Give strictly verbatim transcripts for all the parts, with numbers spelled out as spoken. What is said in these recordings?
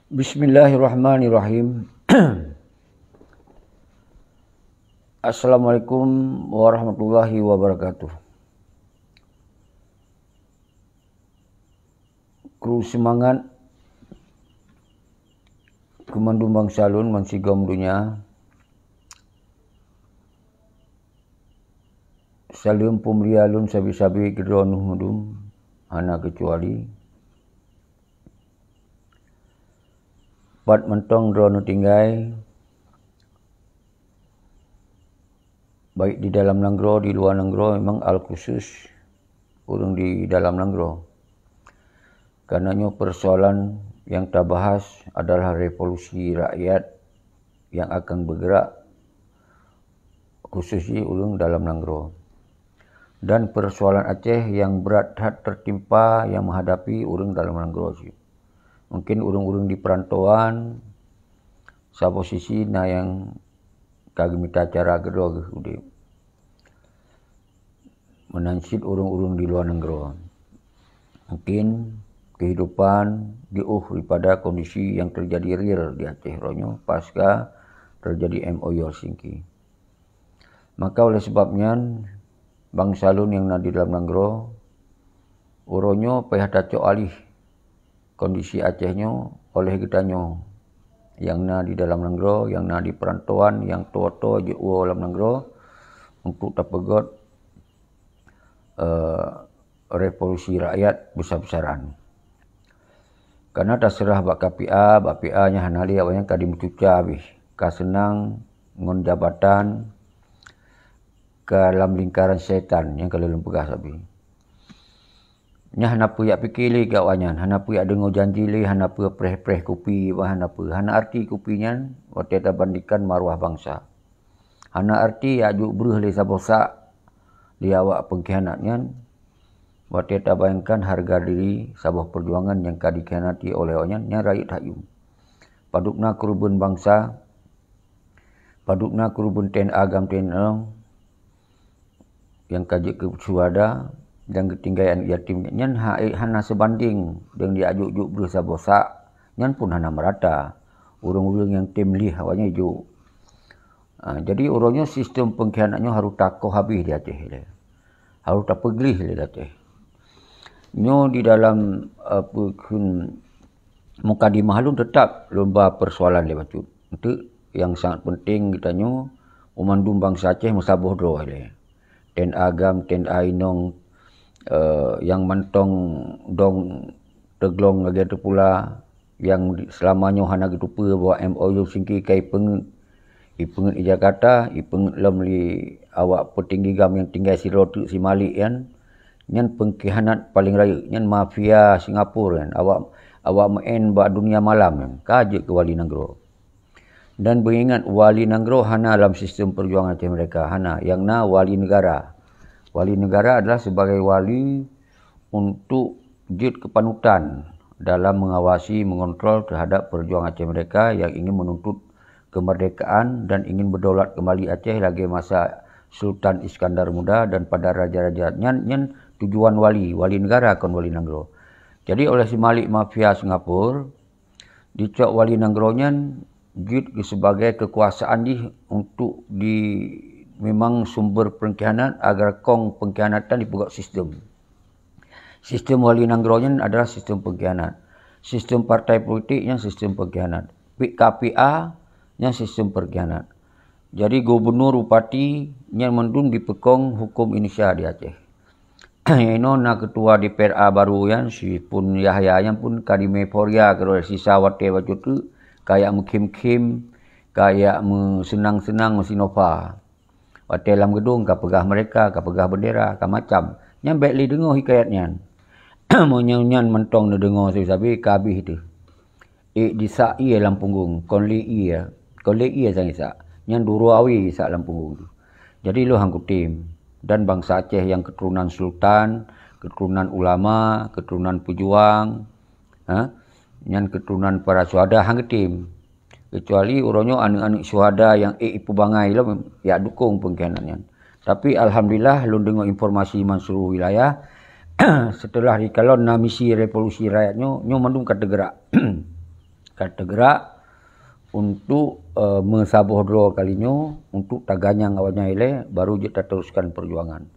Bismillahirrahmanirrahim. Assalamualaikum warahmatullahi wabarakatuh. Kru seumangat keu mandum bansa lôn bansigom donya. Saleuem peumulia lôn sabe-sabe keudroe neuh mandum, hana keucuali. Pat mantong droeneuh tinggai, baik di dalam nanggroe, di luwa nanggroe, memang al khusus ureuëng di dalam nanggroe. Karena nyoe persoalan yang tabahas adalah revolusi rakyat yang akan bergerak khusus jih ureuëng dalam nanggroe. Dan persoalan Aceh yang berat that tertimpa yang menghadapi ureuëng dalam nanggroe jih. Mungkin ureuëng-ureuëng di perantauan, saboh sisi na nyang ka geumita cara keudroe geuh udeb. Meunan cit ureuëng-ureuëng di luwa nanggroe. Mungkin kehidupan jiôh daripada kondisi yang terjadi real di Aceh uroe nyoe pasca terjadi M O U Helsinki. Maka oleh sebab nyan, bansa lôn nyang na di dalam nanggroe, uroe nyoe payah tacok aléh kondisi Aceh nyoe oleh geutanyoe nyang na di dalam nanggroe, nyang na di perantauan, nyang toe-toe jiôh u dalam nanggroe untuk tapeugot, eh, revolusi rakyat besar-besaran. Karena taseurah bak K P A, bak P A nyang hana lé awaknyan ka jimeucuca habéh, ka seunang ngon jabatan ka lam lingkaran syaitan nyang ka lheueh lôn peugah sabe. Nyan hana peue jak pike lé keu awaknyan, hana peue jak deungoe janji lé, hana peue preh-preh kupi, hana peue, hana arti kupi nyan watée tabandingkan maruah bansa. Hana arti jak jok breueh lé saboh sak di awak pengkhianat nyan, watée tabayangkan hareuga diri saboh peujuangan nyang ka dikhianati oleh awaknyan, nyan rayeuk that yum. Padub na keureubeuen bansa, padub na keureubeuen T N A GAM T N I nyang ka jeuet keu syuhada dan geutinggai aneuëk yatim nyan ha-, hana seubanding deungon jak jok-jok breueh saboh sak, nyan pun hana meurata. Ureuëng-ureuëng nyang tem lih awaknyan jok. Ha, jadi uroe nyoe sistem pengkhianat nyoe harôh takoh habéh di Aceh lé. Harôh tapeugleh lé di Aceh. Nyoe di dalam, eh, peue kheun mukadimah lôn teutap lôn ba persoalan lé bacut. Enteuk nyang sangat penting geutanyoe, u mandum bansa Aceh meusaboh droe lé. T N A GAM, T N A inong, eh, nyang mantong dong teuglong lagée teupula, nyang selama nyoe hana geuteupeue bahwa M O U Helsinki ka ipeungeuet, ipeungeuet di Jakarta, ipeungeuet lom lé awak peutinggi GAM nyang tinggai sidroe teuk si Malik nyan, nyan pengkhianat paleng rayeuk, nyan mafia Singapura nyan, awak, awak meu'en bak dunia malam nyan, ka jeuet keu wali nanggroe. Dan beuingat, wali nanggroe hana lam sistem perjuangan Aceh Merdeka, hana. Nyang na wali negara. Wali negara adalah sebagai wali untuk jeuet keu panutan dalam mengawasi, mengontrol terhadap perjuangan Aceh Merdeka yang ingin menuntut kemerdekaan dan ingin berdaulat kembali Aceh lagée masa Sultan Iskandar Muda dan pada raja-raja nyan, nyan tujuan wali, wali negara kon wali nanggroe. Jadi oleh si Malik mafia Singapura, jicok wali nanggroe nyan jeuet keu sebagai keukuasaan jih untuk di, memang sumber pengkhianat agar kong pengkhianatan dipeugok sistem. Sistem wali nanggroe nyan adalah sistem pengkhianat. Sistem partai politik nyan sistem pengkhianat. P K P A nyan sistem pengkhianat. Jadi gubernur, bupati nyan mandum dipeukong hukum Indonesia di Aceh. Inoe na keutua D P R A baru nyan, si Pun Yahya nyan pun ka jimeueuforia keudroe sisa watée bacut teuk, ka jak meukhém-khém, ka jak meuseunang-seunang meusi nova. Watée lam geudong ka peugah merdeka, ka peugah bendera, ka macam. Nyan bék lé deungoe hikayat nyan. Meunyoe nyan mantong neudeungoe sabe-sabe, ka habéh teuh. Ék jisak ié lam punggong, kon lé ié, kon lé ié sang jisak. Nyan duroe awe jisak lam punggong tu. Jadi lôn han kutem, dan bansa Aceh nyang keuturonan sultan, keuturonan ulama, keuturonan peujuang, ha? Nyan keuturonan para syuhada han geutem. Keucuali uroe nyoe aneuëk-aneuëk syuhada nyang ék ipeubangai lom jak dukong pengkhianat nyan. Tapi alhamdulillah lôn deungoe informasi man seuluruh wilayah, seuteulah jikalon na misi revolusi rakyat nyoe, nyoe mandum ka teugerak. Ka teugerak untuk, eh, meusaboh droe kali nyoe, untuk taganyang awaknyan ilée, baru jeuet tateruskan peujuangan.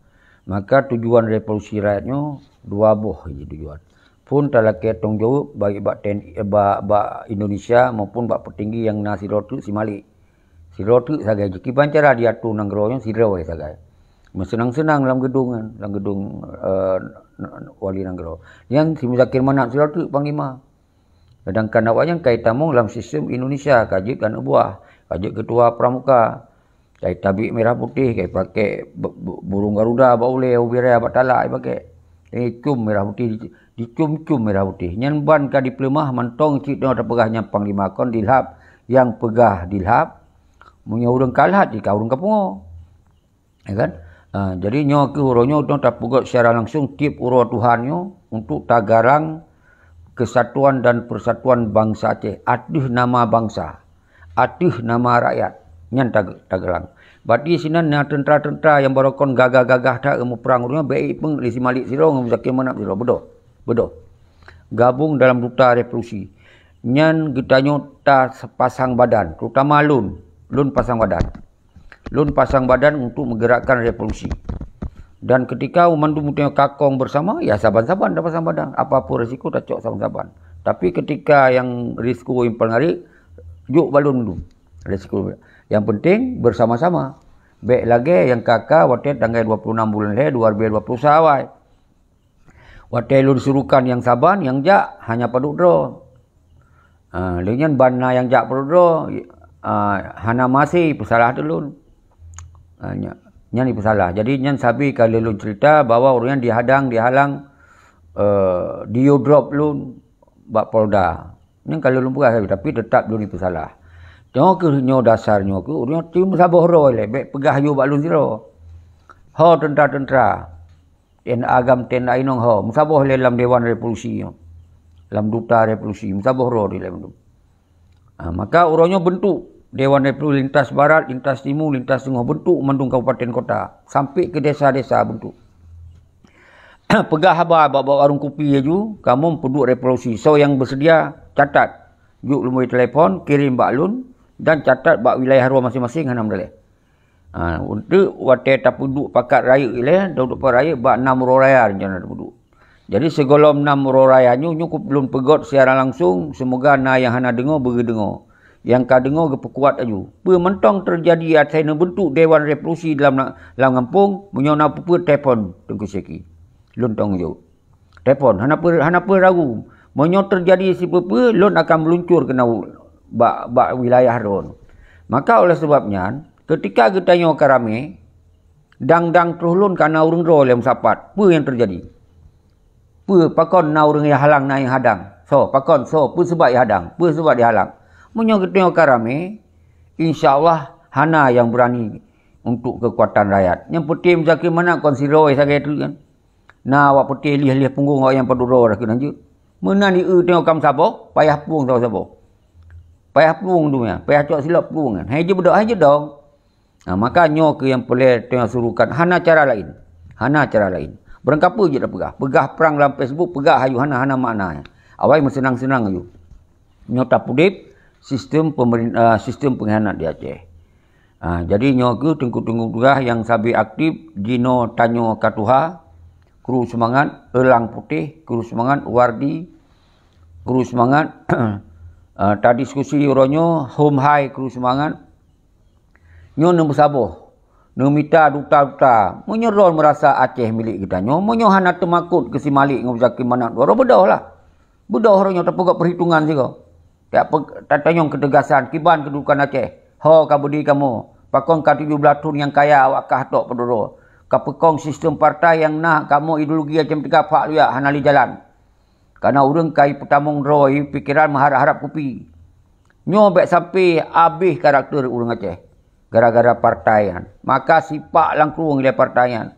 Maka tujuan revolusi rakyat nyoe dua boh jih tujuan. Phon talakée tanggung jaweueb baik bak T N I, eh, bak, bak Indonesia maupun bak peutinggi nyang na sidroe teuk si Malik. Sidroe teuk sagai jih. Kiban cara diatur nanggroe nyoe sidroe sagai. Meuseunang-seunang lam geudong nyan, lam geudong, eh, wali nanggroe. Nyan si Muzakir Manaf sidroe teuk panglima. Sedangkan awaknyan ka itamong lam sistem Indonesia, ka jeuet keuneuk buah, ka jeuet keutua pramuka. Ka itabik merah putih, ka ipaké bu-, bu-, burung garuda bak ulée, ubira bak talak ipaké. Icum merah putih, dicum-cum merah putih. Nyan ban ka dipeuleumah mantong cit nyoe tapeugah nyan panglima kon dilhab, nyang peugah dilhab. Meunyoe ureuëng kalhat, jika ureuëng ka pungoe. Ya kan? Ha, jadi nyoe keuh uroe nyoe untuk tapeugét secara langsung tieb uroe Tuhan nyoe untuk tagarang kesatuan dan persatuan bangsa Aceh ateueh nama bangsa, ateueh nama rakyat. Nyan tag-, tagarang. Berarti sinan na tentara-tentara nyang barokon gagah-gagah that muprang uroe nyoe, bék ipeueng lé si Malik sidroe ngon Muzakir Manaf sidroe. Beudôh. Beudôh. Gabung dalam duta revolusi. Nyan geutanyoe tapasang badan, terutama lôn. Lôn pasang badan. Lôn pasang badan untuk menggerakkan revolusi. Dan ketika mandum tanyoe kakong bersama, ya saban-saban tapasang badan. Apa pun risiko tacok saban-saban. Tapi ketika nyang risiko nyang paleng areuet, jok bak lôn dum. Risiko. Nyang penting bersama-sama. Bék lagée nyang ka-ka watée tanggai dua puluh enam buleuen lhée dua ribu dua puluh satu awai. Watée lôn surukan nyang saban, nyang jak hana padub droe. Ha, lé nyan ban na nyang jak padub droe, ha, hana maséh peusalah teuh lôn. Ha, nya-, nyan ipeusalah. Jadi nyan sabe ka lé lôn cerita bahwa ureuëng nyan dihadang, dihalang, eh, diyue drop lôn bak Polda. Nyan ka lé lôn peugah sabe, tapi teutap lôn ipeusalah. Nyoe keuh nyoe dasar nyoe keuh, ureuëng nyan teuh meusaboh droe lé, bék peugah yue bak lôn sidroe. Ho tentara-tentara. T N A agam, T N A inong ho, meusaboh lé lam Dewan Revolusi nyoe. Lam duta revolusi, meusaboh droe di lam tu. Ha, maka uroe nyoe bentuk Dewan Revolusi lintas barat, lintas timu, lintas teungoh, bentuk mandum kabupaten kota, sampai ke desa-desa bentuk. Peugah haba bak, bak warong kupi laju, kamoe peuduek revolusi. Soe nyang bersedia, catat. Jok lumboi telepon, kirém bak lôn, dan catat bak wilayah droe maséng-maséng hana meudaleh. Ha, untuk watée tapeuduek pakat rayeuk ilée, tapeuduek pakat rayeuk bak nam uroe raya rencana tapeuduek. Jadi sigohlom nam uroe raya nyoe, nyoe lôn peugét siaran langsung, seumoga na nyang hana deungoe beugeudeungoe. Nyang ka deungoe geupeukuat laju. Peue mantong teujadi asai neubeuntuk Dewan Revolusi lam, lam gampông, meunyoe na peue-peue telepon Teungku Syeki. Lôn tanggung jaweueb. Telepon, hana peu-, hana peu ragu. Meunyoe teujadi sipeue-peue, lôn akan meuluncur keunoe bak, bak wilayah droen. Maka oleh sebab nyan, keutika geutanyoe ka ramé, dang-dang troh lôn ka na ureuëng droe lé meusapat. Peue nyang teujadi? Peue pakon na ureuëng nyang halang, na nyang hadang? Soe pakon, soe, peue sabab nyang hadang? Peue sabab dihalang? Meunyoe geutanyoe ka ramé, insya Allah hana nyang beurani untuk keukuatan rakyat. Nyang peuté Muzakir Manaf kon sidroe sagai teuk kan. Na awak peuté lieh-lieh punggong awak nyang padub droe dah keunan jeuet. Meunan di eu tanyoe ka meusaboh, payah pueng saboh-saboh. Payah pueng dunia, payah cok silop pueng nyan. Hai jeuet beudôh, hai jeuet dong. Nah, maka nyoe keuh nyang peureulée tanyoe surukan, hana cara laén. Hana cara laén. Beurangkapeue jeuet tapeugah. Peugah prang lam Facebook, peugah ayue hana, hana makna. Awai meuseunang-seunang ayue. Nyoe tapeuudeb sistem pemerin-, ah, sistem pengkhianat di Aceh. Ah, jadi nyoe keuh teungku-teungku peugah nyang sabe aktif, jinoe tanyoe ka tuha, kru seumangat, Elang Putéh, kru seumangat, Wardi, kru seumangat, ah, tadiskusi uroe nyoe, Hom Hai, kru seumangat. Nyoe neumeusaboh, neumita duta-duta. Meunyoe droe meurasa Aceh milék geutanyoe, meunyoe hana teumakot keu si Malik ngon Muzakir Manaf, droe beudôh lah. Beudôh uroe nyoe tapeugét peuhitungan sigoe. Tape-, tatanyong keutegasan kiban keududukan Aceh. Ho ka beudé kamoe, pakon ka tujoh blaih thon nyang kaya awak kah tok padub droe. Ka peukong sistem partai nyang na kamoe ideologi macam teuka phak luyak hana lé jalan. Kana ureuëng ka ipeutamong droe, pikeran meuharab-harab kupi. Nyoe bék sampai abéh karakter ureuëng Aceh gara-gara partai nyan. Maka sipak langkrueng ilée partai nyan.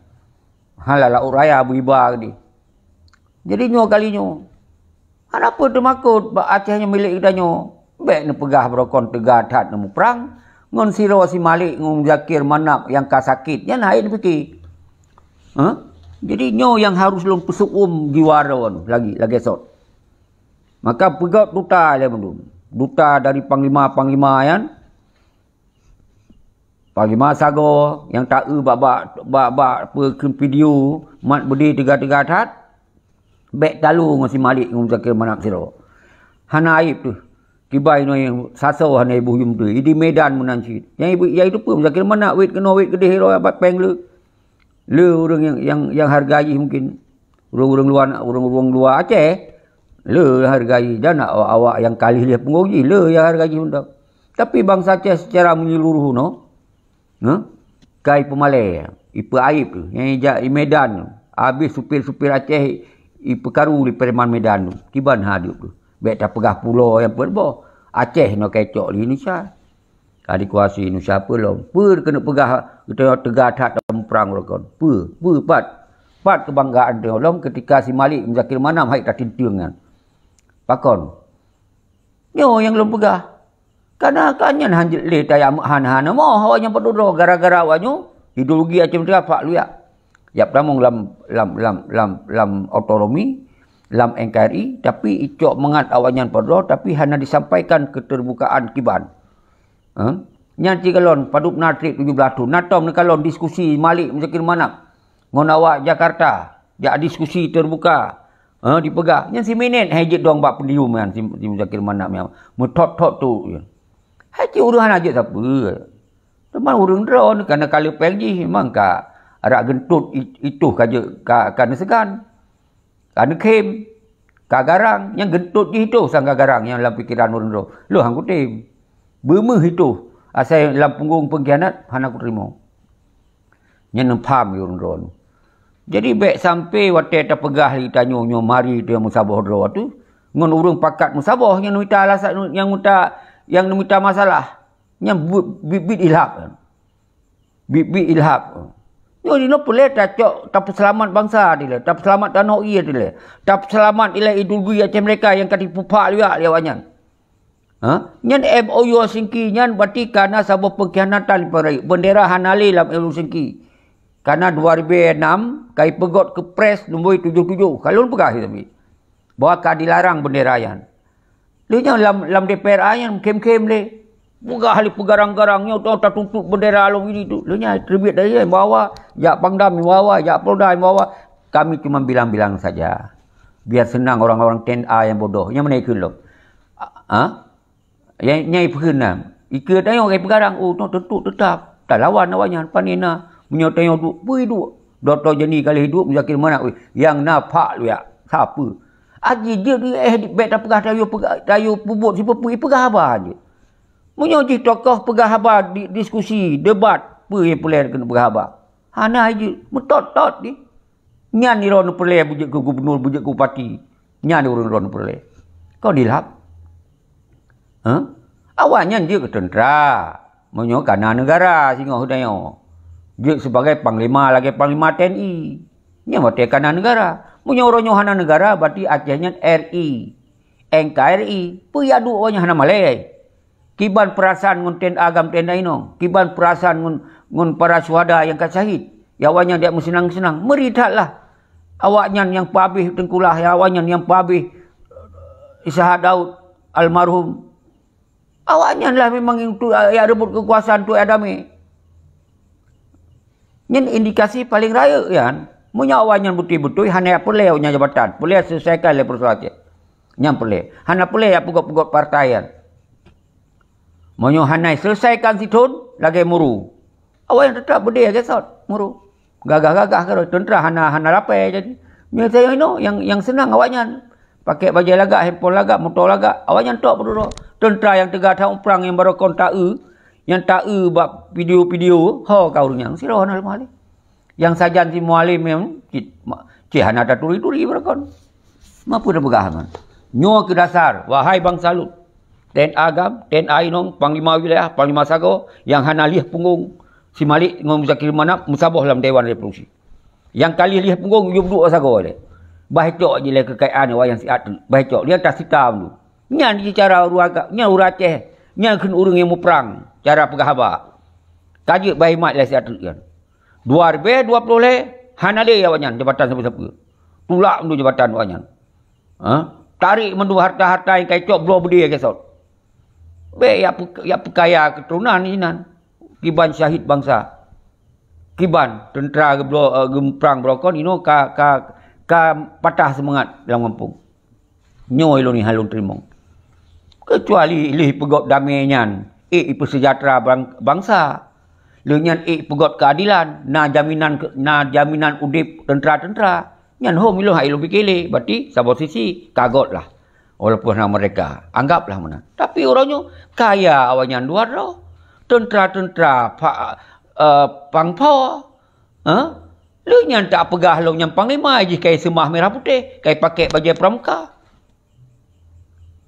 Hala laôt raya beuiba keudeh. Jadi nyoe kali nyoe, hana peue teumakot bak Aceh nyang milék geutanyoe. Bék neupeugah beurokon teuga that neumuprang ngon sidroe si Malik ngon Muzakir Manaf nyang ka sakét nyan hai neupiké. Hah? Jadi nyoe nyang harôh lôn peusu'um jiwa droen lagi lagée sot. Maka peugét duta lé mandum. duta dari panglima-panglima nyan, panglima sagoe nyang taeu bak, bak, bak, bak peue kheun video mat beudé teuga-teuga that, bék talo ngon si Malik ngon Muzakir Manab sidroe. Hana aéb teuh. Kiban inoe sasoe hana iboh yum teuh. Di Medan meunan cit. Nyang ibu, nyang itu peue Muzakir Manab wét keunoe wét keudeh roe bak péng le. Le ureuëng nyang, nyang, nyang hareuga jih mungkin. Ureuëng-ureuëng luwa, ureuëng-ureuëng luwa Aceh, le hareuga jih. Dan awak-awak nyang ka lheueh punggong jih, le nyang hareuga jih mantong. Tapi bansa Aceh secara menyeluruh nyoe, ha? Ka ipeumalée, ipeuaéb, nyang ijak i Medan, habéh supir-supir Aceh ipeukaru lé preman Medan tu. Kiban ha duek tu. Bék tapeugah pulo nyang peuet boh. Aceh nyoe ka icok lé Indonesia. Ka dikuasai Indonesia peue lom. Peue keuneuk peugah geutanyoe teuga that muprang rukon? Peue? Peue pat? Pat keubanggaan tanyoe lom ketika si Malik Muzakir Manab hai tatinteung nyan? Pakon? Nyoe nyang lôn peugah. Kana ka nyan hanjeuet lé taya hana-hana moh awaknyan padub droe gara-gara awaknyoe ideologi Aceh Merdeka pak luyak. Jak peutamong lam, lam, lam, lam, lam otonomi, lam N K R I, tapi icok mangat awaknyan padub droe, tapi hana disampaikan keuterbukaan kiban. Ha? Nyan sigohlom padub na treb tujoh blaih thon. Na tom neukalon diskusi Malik Muzakir Manab ngon awak Jakarta, jak diskusi terbuka. Ha, dipeugah. Nyan si Minet hai jeuet dong bak podium nyan si, si Muzakir Manab nyan. Meuthot-thot tu. Hai cit ureuëng hana jeuet sapeue. Teuma ureuëng droe kana ka leupeng jih memang ka rak geuntot i-, itoh ka jeuet ka, ka neuseugan. Ka neukhém, ka garang, nyang geuntot jih itoh sang ka garang nyang lam pikeran ureuëng droe. Lôn han kutem. Beumeuh itoh, asai lam punggong peungkhianat hana kuteurimong. Nyan neupham lé ureuëng droe. Jadi bék sampai watée tapeugah lé tanyoe nyoe mari teuh meusaboh droe tu, ngon ureuëng pakat meusaboh nyang neumita alasan nyang mita, nyang neumita masalah. Nyan bu-, bit-bit ilhab. Bit-bit ilhab. Nyoe jinoe peureulée tacok tapeuseulamat bansa dilée, tapeuseulamat tanoh ie dilée, tapeuseulamat ilée ideologi Aceh Merdeka nyang ka jipeuphak luyak lé awaknyan. Ha? Nyan M O U Helsinki nyan berarti kana saboh pengkhianatan dipeurayek. Bendera hana lé lam M O U Helsinki. Kana dua ribu enam kai peugot keu press nombor tujoh tujoh. Ka lôn peugah tapi bahwa ka dilarang bendera nyan. Lheueh nyan lam, lam D P R A nyan khém-khém lé. Peugah lé peugarang-garang nyoe teuh tatutup bendera lom ini tu. Lheueh nyan teubiet dari nyan bawa, jak Pangdam bawa, jak Polda bawa. Kami cuma bilang-bilang saja. Biar senang orang-orang T N A yang bodoh. Nyang mana ikheun lom? Ha? Nyang, nyang ipeukeun na. Ikeue tanyoe kai peugarang, oh, nyoe tentu tetap talawan awaknyan, pane na. Meunyoe tanyoe duek, peue duek. Dokto Jani ka lheueh duek, Muzakir Manab, weh, nyang na phak luyak. Sapeue? Aji jeuet di, eh, bék tapeugah tayue peugah, tayue peubuet sipeue-peue, peugah haba jeuet. Meunyoe jih tokoh peugah haba di, diskusi, debat, peue nyang peureulée keuneuk peugah haba? Hana jeuet, meutot-tot di. Nyan droe neupeureulée beujeuet keu gubunur, beujeuet keu bupati. Nyan ureuëng droe neupeureulée. Kon ilhab? Hah? Awaknyan jeuet keu teuntra. Meunyoe kana neugara singoh tanyoe. Jeuet sibagai panglima lagée panglima T N I. Nyan watée kana neugara. Meunyoe uroe nyoe hana neugara, berarti Aceh nyan R I. N K R I. Peue jak duek awaknyan hana malée. Kiban peurasaan ngon T N A GAM T N A inong, kiban peurasaan ngon, ngon para syuhada nyang ka syahid. Ya awaknyan jak meuseunang-seunang, meuri that lah. Awaknyan nyang peuhabéh Teungku Lah, ya awaknyan nyang peuhabéh Isyaha Daud almarhum. Awaknyan lah memang untuk ya rebot keukuasaan tu ya damé. Nyan indikasi paling rayeuk nyan. Meunyoe awaknyan beutôi-beutôi hana peureulée nyan jabatan, peureulée selesaikan lé peusoalan Aceh. Nyan peureulée. Hana peureulée ya peugot-peugot partai nyan. Meunyoe hana selesaikan sithon lagée Muru, awaknyan teutap beudé lagée sot Muru. Gagah-gagah keudroe teuntra hana, hana lapée jadi. Meunyoe tanyoe inoe nyang, nyang seunang awaknyan. Pakai bajée lagak, handphone lagak, moto lagak, awaknyan tok peuduroe. Teuntra nyang teuga that muprang nyang barokon taeu, nyang taeu bak video-video, ho ka ureuëng nyan sidroe hana leumah lé. Nyang sajan si Mualem nyan cit, cit hana taturi-turi barokon. Mapeue tapeugah nyan? Nyoe keu dasar, wahai bansa Lut, T N A GAM, T N A inong, panglima wilayah, panglima sagoe nyang hana lieh punggong si Malik ngon Muzakir Manab meusaboh lam Dewan Revolusi. Nyang ka lieh-lieh punggong yub duek sagoe lé. Bah cok jih lé keukayaan awaknyan siat teuk. Bah cok, lian tasita meundu. Nyan cara ureuëng agam, nyan ureuëng Aceh, nyan kheun ureuëng nyang muprang, cara peugah haba. Ka jeuet bah imat lé siat teuk nyan. Dua ribée dua ploh lé, hana lé awaknyan jabatan sapeue-sapeue. Tulak meundu jabatan awaknyan. Ha? Tarek meundu harta-harta nyang ka icok bloe beudé lagée sot. Bék yak, yak peukaya keuturonan inan. Kiban syahid bansa. Kiban teuntra geublo-, eh, geuprang beurokon inoe ka, ka, ka patah seumangat lam gampông. Nyoe lôn nyan lôn teurimong. Keucuali lheueh peugöt damé nyan, ék ipeuseujahtra bang-, bansa. Lheueh nyan ék peugöt keuadilan, na jaminan keu-, na jaminan udép teuntra-teuntra. Nyan hom ilôn hai lôn pike lé, berarti saboh sisi ka göt lah. Walaupun hana merdeka, anggaplah meunan. Tapi uroe nyoe kaya awaknyan dua droe. Teuntra-teuntra pa-, eh, pangpo. Ha? Lheueh nyan tapeugah lôn nyang panglima jih kai seumah mirah putéh, kai pakék bajée pramuka.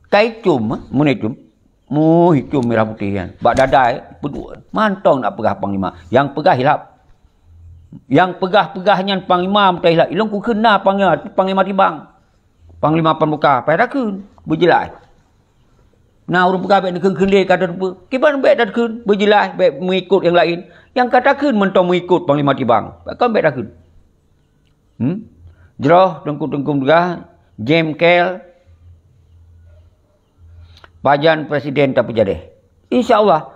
Kai cum, ha? Meunan cum. Muh, hicum mirah putéh nyan. Bak dada, eh, peuduek. Mantong nak peugah panglima. Nyang peugah hilap. Nyang peugah-peugah nyan panglima meutai hilap. Ilôn kukheun na panglima, panglima tibang. Panglima pramuka, payah takheun. Beujeulaih. Na ureuëng peugah bék neukheun-kheun lé ka tateupeue. Kiban bék takheun, beujeulaih, bék meuikot nyang laén. Nyang ka takheun mantong meuikot panglima tibang. Kon bék takheun. Hmm? Jroh teungku-teungku peugah, Jem Kel, pajan presiden tapeujadeh. Insya Allah,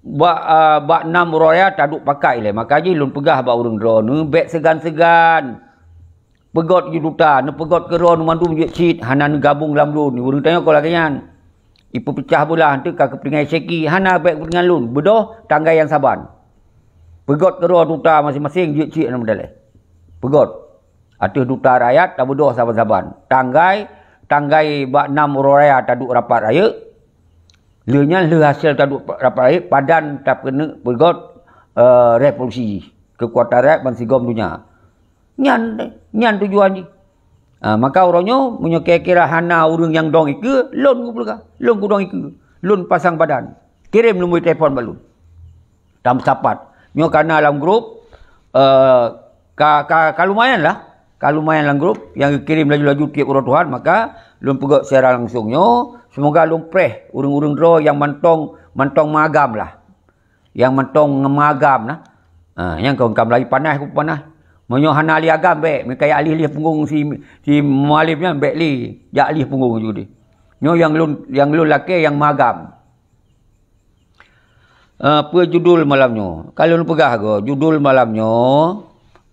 bak, ah, bak nam uroe raya taduek pakat ilée. Maka jih lôn peugah bak ureuëng droeneuh, bék seugan-seugan. Peugöt ju duta, neupeugöt keudroe mandum jeuet cit, hana neugabong lam lôn. Ureuëng tanyoe kon lagée nyan. Ipeupeucah beulah, teuka keupeutinggai seki, hana bék keupeutinggai lôn. Beudôh tanggai nyang saban. Peugöt keudroe duta maséng-maséng jeuet cit hana meudaléh. Peugöt. Ateueh duta rakyat tabeudôh saban-saban. Tanggai, tanggai bak nam uroe raya taduek rapat rayeuk. Lheueh nyan lheueh hasé taduek rapat rayeuk, padan tapeuneuk peugöt, eh, revolusi keukuatan rakyat bansigom donya. Nyan, nyan tujuan jih. Ha, maka uroe nyoe, meunyoe kira-kira hana ureuëng nyang dong ikeue, lôn kupeugah, lôn kudong ikeue. Lôn pasang badan. Kirém lumbôi telepon bak lôn. Tameusapat. Nyoe ka na lam grup, eh, ka, ka, ka lumayan lah. Ka lumayan lam grup, nyang geukirém laju-laju tieb uroe Tuhan, maka lôn peugöt siaran langsung nyoe. Seumoga lôn preh ureuëng-ureuëng droe nyang mantong, mantong meuagam lah. Nyang mantong ngon meuagam nah. Ha, nyang kon ka meulayeue panas ku panas. Meunyoe hana lé agam bék, meukayak lih-lih punggong si, si mualém nyan bék lé, jak lih punggong ju deh. Nyoe nyang lôn, nyang lôn lakée nyang meuagam. Eh, peue judul malam nyoe? Ka lôn peugah goe, judul malam nyoe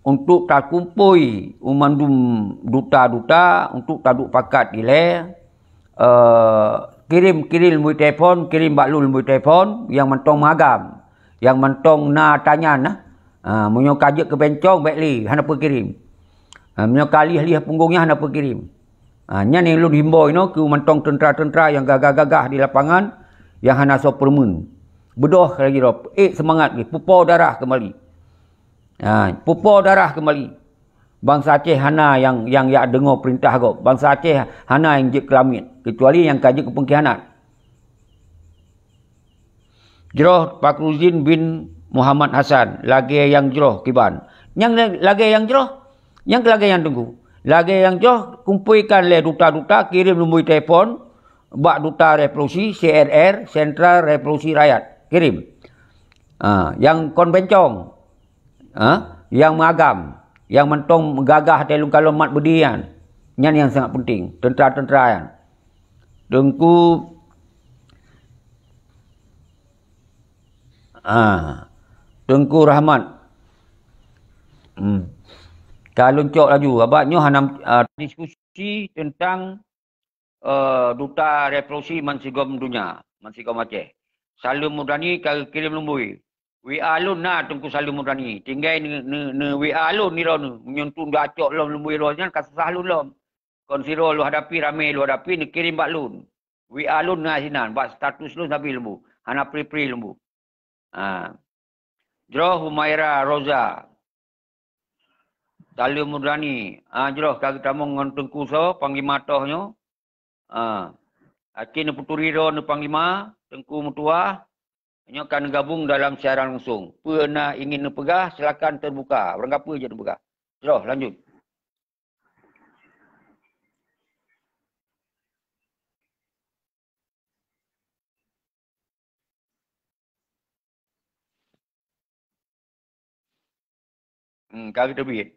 untuk takumpôi u mandum duta-duta untuk taduek pakat ilée. Eh, kirém, kirém lumbôi telepon, kirém bak lôn lumbôi telepon nyang mantong meuagam, nyang mantong na tanyan nah. Ha, meunyoe ka jeuet keu bencong, bék lé, hana peue kirém. Ha, meunyoe ka lih-lih punggong nyan, hana peue kirém. Ha, nyan nyang lôn himbôi inoe keu mantong teuntra-teuntra nyang gagah-gagah di lapangan, nyang hana soe peureumeun. Beudôh lagée droe, ék seumangat lé, pupo darah keumbali. Ha, pupo darah keumbali. Bansa Aceh hana nyang, nyang jak deungoe peurintah gob. Bansa Aceh hana nyang jeuet keu lamiet, keucuali nyang ka jeuet keu peungkhianat. Jroh Fakruzin bin Muhammad Hasan, lagée nyang jroh kiban. Nyang la-, lagée nyang jroh, nyang lagée nyang teungku. Lagée nyang jroh, kumpuikan lé duta-duta, kirém lumbôi telepon bak Duta Revolusi, C R R, Sentral Revolusi Rakyat. Kirém. Ha, nyang kon bencong. Ha? Nyang meuagam, nyang mantong gagah teuh lôn kalon mat beudé nyan. Nyan nyang sangat penting, teuntra-teuntra nyan. Teungku, ha, Teungku Rahmat. Hmm. Ka lôn cok laju, abah nyoe hana, ah, diskusi teuntang eh, Duta Revolusi Mansigom Dunya, Mansigom Aceh. Saleuem Mudrani ka geukirém lumbôi. W A lôn na Teungku Saleuem Mudrani. Tinggai ne, ne, ne W A lôn nirok ne. Meunyoe tu dak cok lom lumbôi roh nyan ka susah lôn lom. Kon sidroe lôn hadapi, ramé lôn hadapi, neukirém bak lôn. W A lôn na sinan, bak status lôn sabe lôn bu. Hana pri-pri lôn bu. Ha. Jroh Humaira Roza. Saleuem Mudrani. Ha, jroh ka geutamong ngon Teungku soe, Panglima Toh nyoe. Ha. Akhé neupeuturi droe neu Panglima, Teungku Meutuah. Nyoe ka neugabong dalam siaran langsung. Peue na ingin neupeugah, silakan teubuka. Barangkapeue jeuet neupeugah. Jroh, lanjut. Hmm, ka geuteubiet.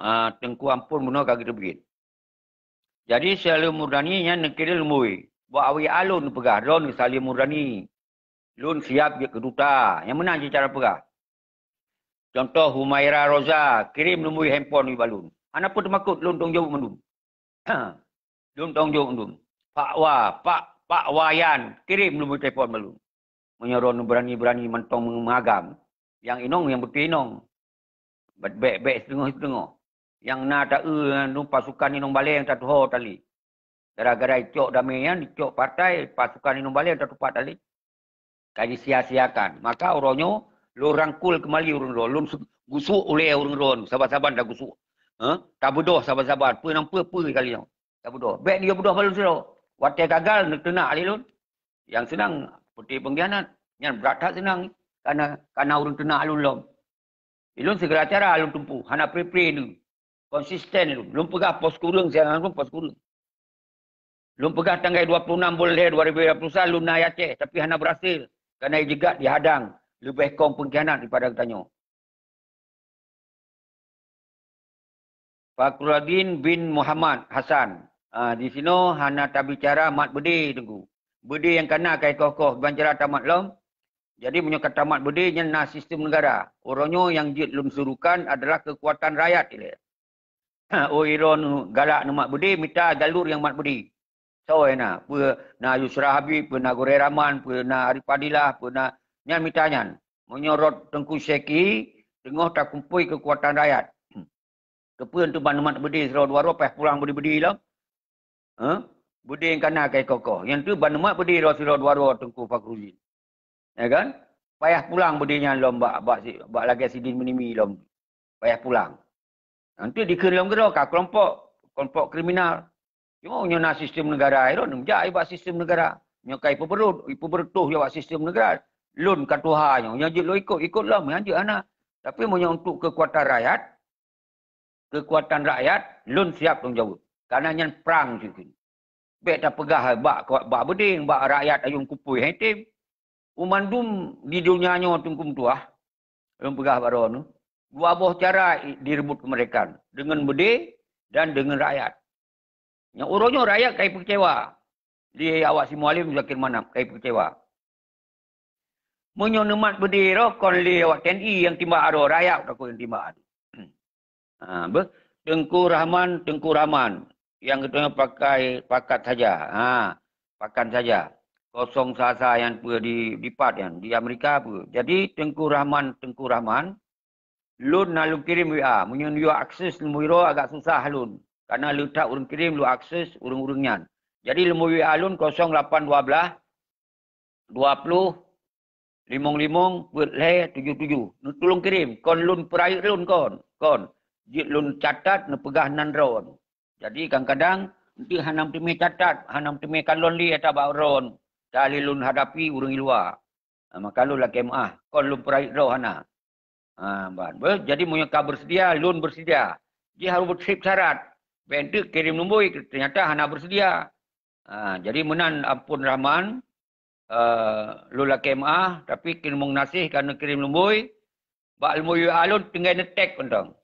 Ah, Teungku Ampon bunoe ka geuteubiet. Jadi, Saleuem Mudrani nyan neukirém lumbôi. Bak awak alon peugah, "Droeneuh Salim Murani. Lôn siab jeuet keu duta." Nyang meunan cit cara peugah. Contoh, Humaira Roza, kirém lumbôi handphone ubak lôn. Hana peue teumakot, lôn tanggung jaweueb mandum. Lôn tanggung jaweueb mandum. Pak Wa, Pak, Pak Wayan, kirém lumbôi telepon bak lôn. Meunyoe droeneuh beurani-beurani mantong meuagam, nyang inong nyang beutôi inong. Bèk-bèk siteungoh-siteungoh. Nyang na taeu pasukan inong baleng tatuho tali. Gara-gara icok damé nyan, icok partai, pasukan inong baleng tatupat tali. Ka jisia-siakan. Maka uroe nyoe lôn rangkul keumali ureuëng droe, lôn gusok ulèe ureuëng droe, saban-saban tagusok. Ha? Tabeudôh saban-saban, peue nyang peue-peue kali nyoe. Tabeudôh. Bèk neuyue beudôh bak lôn sidroe. Watèe gagal neuteunak lé lôn. Nyang seunang peuti peungkhianat. Nyan brat that seunang. Kana, kana ureuëng teunak lôn lom. Ilôn sigala cara lôn teumpuh, hana pre-pre lôn. Konsisten lôn. Lôn peugah pos kureueng, siang lôn pos kureueng. Lôn peugah tanggai dua puluh enam buleuen lhèe dua ribu dua puluh satu lôn na i Aceh, tapi hana berhasil. Karena i jeugat dihadang, leubeh kong peungkhianat daripada geutanyoe. Fakhruddin bin Muhammad Hasan. Ah, di sinoe hana tabicara mat beudé, Teungku. Beudé nyang kana ka ikoh-koh, ban cara tamat lom. Jadi, meunyoe ka tamat beudé, nyan na sistem negara. Uroe nyoe nyang jeuet lôn surukan adalah keukuatan rakyat ilèe. Oh, droeneuh galak neumat beudé, mita jalur nyang mat beudé. Soe na, peue na Yusra Habib, peue na Gurèe Rahman, peue na Arif Fadilah, peue na, nyan mita nyan. Meunyoe rot Teungku Syeki, teungoh takumpôi keukuatan rakyat. Keupeue teuma neumat beudé sidroe dua droe, payah pulang beudé-beudé lom? Hah? Beudé nyang kana ka ikoh-koh. Nyan teuma neumat beudé droe sidroe dua droe Teungku Fakhruddin. Ya kan? Payah pulang beudé nyan lom bak, bak si, bak lagèe sidin meunimi lom. Payah pulang. Nanti dikheun lom keudroe ka kelompok, kelompok kriminal. Cuma nyoe na sistem negara, droeneuh jak bak sistem negara. Nyoe ka ipeubeurôt, ipeubeurôt jak bak sistem negara. Lôn ka tuha nyoe, nyang jeuet lôn ikot, ikot lom, nyang jeuet hana. Tapi meunyoe untuk keukuatan rakyat, keukuatan rakyat, lôn siap tanggung jaweueb. Karena nyan prang cit kheun. Bèk tapeugah bak, bak beudé, bak rakyat ayong kupôi hai tem. Mandum di donya nyoe Teungku meutuah, lôn peugah bak droeneuh, dua boh cara direbut kemerdekaan, dengan beudé dan dengan rakyat. Nyang uroe nyoe rakyat ka ipeukeecewa. Lé awak si Mualem Zakir Manaf ka ipeukeecewa. Meunyoe neumat beudé droe kon lé awak T N I nyang timbak droe, rakyat takot nyang timbak droe. Ha, beuh, Teungku Rahman, Teungku Rahman, nyang geutanyoe pakai pakat saja. Ha, pakan saja. Kosong sasa nyan peue di, di pat nyan, di Amerika peue. Jadi Teungku Rahman, Teungku Rahman, lôn na lôn kirém W A. Meunyoe yue akses lumboi droe agak susah lôn. Karena le that ureuëng kirém lôn akses ureuëng-ureuëng nyan. Jadi lumboi W A lôn kosong lapan dua belas, dua ploh, limong limong, peuet lhèe, tujoh tujoh. Neutulông kirém, kon lôn peurayeuk lôn kon, kon. Jeuet lôn catat neupeugah nan droe. Jadi kadang-kadang, eunteuk hana meuteumé catat, hana meuteumé kalon lé ata bak droe, ka lé lôn hadapi ureuëng i luwa. Ha, maka lôn lakèe meu'ah, kon lôn peurayeuk droe hana. Ha, ban. Beuh, jadi meunyoe ka beuseudia, lôn beuseudia. Jih harôh beutrép syarat. Bèk eunteuk kirém lumboi, teunyata hana beuseudia. Ha, jadi meunan ampôn Rahman, eh, lôn lakèe meu'ah, tapi keuneuk meunaséh ka neukirém lumboi, bak lumboi W A lôn tinggai neutek mantong.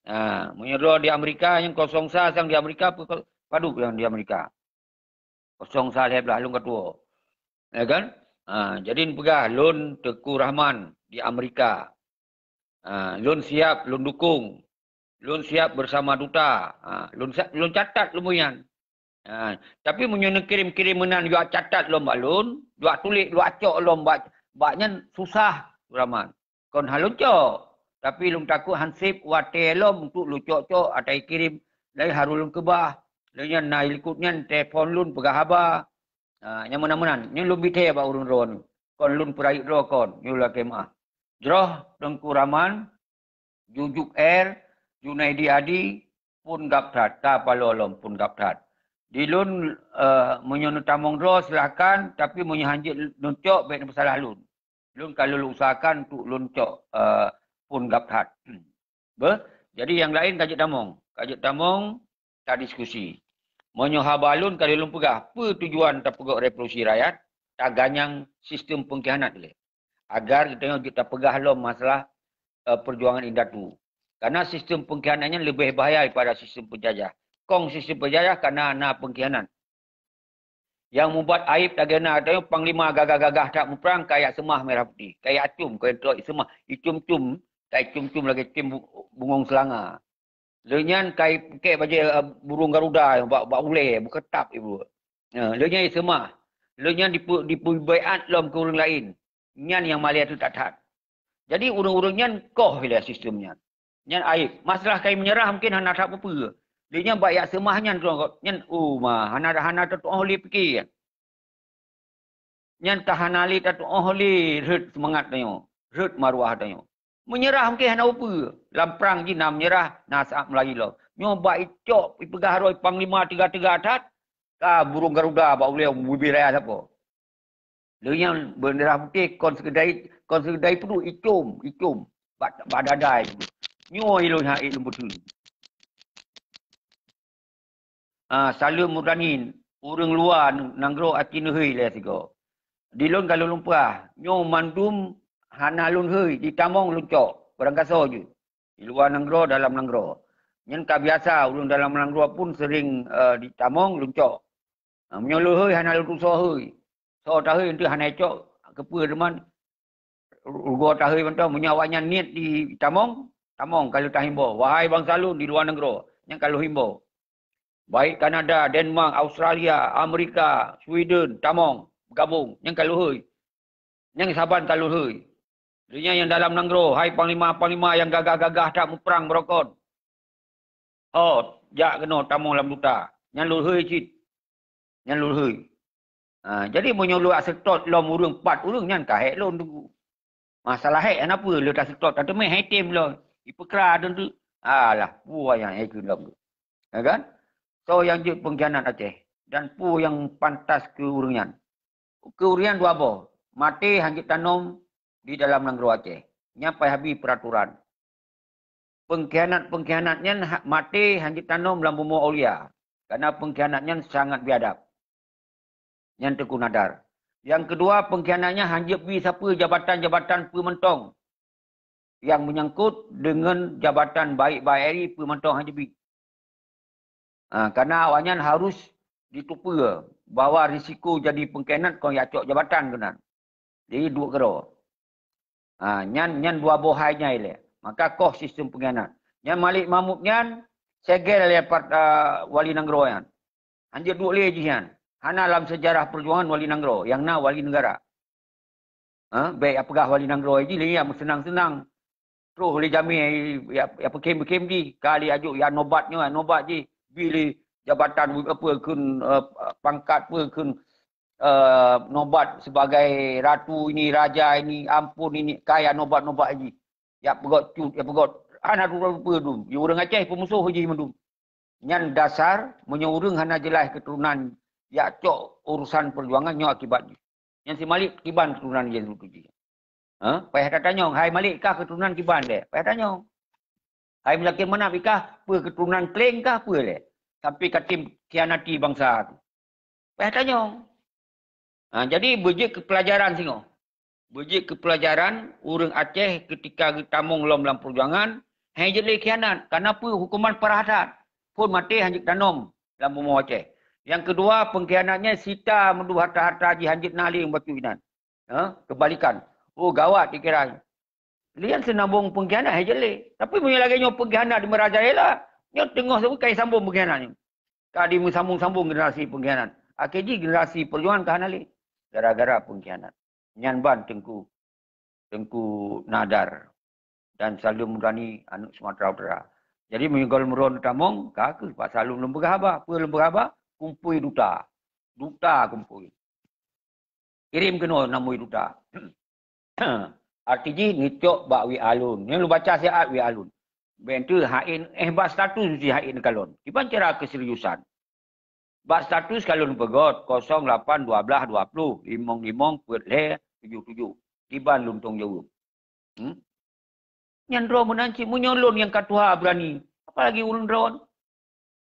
Ha, meunyoe droe di Amerika nyang kosong sa sang di Amerika, pe-, padub nyang di Amerika. Kosong sa lhèe blaih lôn ka tuwoe. Ya kan? Ha, jadi neupeugah lôn Teungku Rahman di Amerika. Ha, lôn siap, lôn dukong. Lôn siap bersama duta. Ha, lôn sa-, lôn catat lumboi nyan. Ha, tapi meunyoe neukirém-kirém meunan, jua catat lom bak lôn, jua tuléh, jua cok lom bak, bak nyan susah, Rahman. Kon han lôn cok, tapi lôn takot han sép watèe lom untuk lôn cok-cok atawa kirém, lheuh harôh lôn keubah. Lheuh nyan na likot nyan telepon lôn peugah haba. Ha, nyang meunan-meunan, nyoe lôn bithèe bak ureuëng droeneuh. Kon lôn peurayeuk droe kon, nyoe lakèe meu'ah. Jroh Teungku Rahman, Jujuk Air, Junaidi Adi, pun gab that, tapaloe lom pun gab that. Di lôn, eh, meunyoe neutamong droe silahkan, tapi meunyoe han jeuet lôn cok, bèk neupeusalah lôn. Lôn ka lôn usahakan untuk lôn cok, eh, pun gab that. Beuh, jadi nyang laén ka jeuet tamong. Ka jeuet tamong, tadiskusi. Meunyoe haba lôn ka lheueh lôn peugah, peue tujuan tapeugöt revolusi rakyat, taganyang sistem pengkhianat ilèe. Agar geutanyoe jeuet tapeugah lom masalah, eh, perjuangan indatu. Karena sistem pengkhianat nyan leubeh bahaya daripada sistem penjajah. Kong sistem penjajah karena na pengkhianat. Nyang mubat aib lagée na, tanyoe panglima gagah-gagah that muprang kajak seumah merah putih. Kajak acum, kajak trok seumah, icum-cum, kajak cum-cum lagée cum bu-, bungong seulanga. Lheueh nyan kajak pukée bajée, eh, burung garuda bak, bak ulée, beukeutap ibu. Ya, lheueh nyan seumah. Lheueh nyan dipu-, dipeubaiat lom keu ureuëng laén. Nyan nyang malée teuh that-that. Jadi ureuëng-ureuëng nyan koh ilée sistem nyan. Nyan aib. Masalah kajak meunyeurah mungken hana that peue-peue. Lé nyan bak jak seumah nyan, nyan, oh ma, hana, hana tatuoh lé pike. Nyan ka hana lé tatuoh lé rhot seumangat tanyoe, rhot maruah tanyoe. Meunyeurah mungken hana peue-peue. Lam prang jih na meunyeurah, na saát meulari lom. Nyoe bak icok, ipeugah roh panglima teuga-teuga that, ka burung garuda bak ulée bubé raya sapo. Lheueh nyan bendera putih kon sekedai, kon sekedai peuduek, icom, icom. Bak, bak dada itu. Nyoe ilôn hai lôn beutôi. Ah, Saleuem Murdani, ureuëng luwa nanggroe aci neuhôi lé sigoe. Di lôn ka lôn lumpah, nyoe mandum hana lôn hôi, di tamong lôn cok, barang gasoe jeuet. Di luwa nanggroe, dalam nanggroe. Nyan ka biasa, ureuëng dalam nanggroe pun sering, eh, di tamong lôn cok. Ha, meunyoe lôn hôi hana lôn tusoe hôi. Soe tahôi eunteuk hana icok, keupeue teuma rugoe tahôi mantong. Meunyoe awaknyan niet di tamong, tamong ka lheueh tahimbau. Wahai bansa lôn di luwa nanggroe, nyan ka lheueh himbau. Baik Kanada, Denmark, Australia, Amerika, Sweden, tamong, beugabong, nyan ka lheueh hôi. Nyang saban ka lheueh hôi. Lheueh nyan nyang dalam nanggroe, hai panglima-panglima nyang gagah-gagah that muprang beurokon. Ho, jak keunoe tamong lam duta. Nyan lheueh hôi cit. Nyan lheueh hôi. Ha, jadi meunyoe lôn seutôt lom ureuëng pat ureuëng nyan ka hék lôn teungku. Masalah hék hana peue, lôn taseutôt tateumé hai tem lom. Ipeukra teuntu. Alah, peue nyang hék keu lom tu. Ya kan? Soe nyang jeuet pengkhianat Aceh dan peue nyang pantas keu ureuëng nyan. Keu ureuëng nyan dua boh, maté hana jeuet tanom di dalam nanggroe Aceh. Nyan paih habéh peuraturan. Pengkhianat-pengkhianat nyan ha-, maté hana jeuet tanom lam bumoe aulia. Karena pengkhianat nyan sangat biadab. Nyan Teungku Nadar. Nyang keudua, pengkhianat nyan hana jeuet bi sapeue jabatan peue mantong nyang meunyangkot deungon jabatan baik-baik peue mantong hana jeuet bi. Ha, karena awaknyan harus jiteupeue bahwa risiko jadi pengkhianat kon jak cok jabatan keunan. Jadi duek keudroe. Ha, nyan, nyan dua boh hai nyan ilée. Maka koh sistem pengkhianat. Nyan Malik Mahmud nyan segel lé pat, ah, wali nanggroe nyan. Hana jeuet duek lé jih nyan. Hana lam sejarah perjuangan wali nanggroe, nyang na wali negara. Ha, bék jak peugah wali nanggroe jih lé nyang meuseunang-seunang. Troh lé jamé jak, jak peukhém-peukhém jih, ka lé jak jok jak nobat nyoe, nobat jih, bi lé jabatan apa kheun, eh, pangkat apa kheun, eh, nobat sebagai ratu ini, raja ini, ampun ini, ka jak nobat-nobat jih. Jak peugöt cut, jak peugöt hana teupeue dum. Di ureuëng Aceh peumusoh jih mandum. Nyan dasar meunyoe ureuëng hana jeulaih keuturonan jak cok urusan perjuangan nyoe akibat jih. Nyan si Malik kiban keuturonan jih tu jih. Ha? Payah tatanyong, hai Malik kah keuturonan kiban lé? Payah tanyong. Hai Muzakir Manaf kah peue keuturonan Kléng kah peue lé? Sampai katem khianati bansa tu. Payah tanyong. Ha, jadi beujeuet keu peulajaran singoh. Beujeuet keu peulajaran ureuëng Aceh keutika geutamong lom lam peujuangan, hai jeuet lé khianat. Karena peue huköman parah that. Phon maté hana jeuet tanom lam bumoe Aceh. Nyang keudua, pengkhianat nyan sita meudub harta-harta jih hana jeuet na lé bacut inan. Ha, kebalikan. Oh, gawat dikira. Lian seunambong pengkhianat hai jeuet lé. Tapi meunyoe lagée nyoe pengkhianat di Meurajalela, nyoe teungoh saboh kai sambong pengkhianat nyoe. Ka dimeusambong-sambong generasi pengkhianat. Akhé jih generasi perjuangan ka hana lé. Gara-gara pengkhianat. Nyan ban Teungku, Teungku Nadar dan Saleuem Murdani aneuk Sumatera Utara. Jadi meunyoe goh lom meurôn tamong, ka kheueh pasal lôn, lôn peugah haba. Peue lôn peugah haba? Kumpui duta. Duta kumpui. Kirém keunoe namui duta. Arti jih neucok bak W A lôn. Nyoe lôn baca siat W A lôn. Bék teuh hai éh bak status meusti hai neukalon. Kiban cara keuseriusan. Bak status ka lôn peugöt kosong lapan dua belas dua puluh limong limong peuet lhée tujoh tujoh. Kiban lôn tong jaweueb. Hmm? Nyan droe meunan cit meunyoe lôn nyang ka tuha beurani, apalagi ureuëng droe.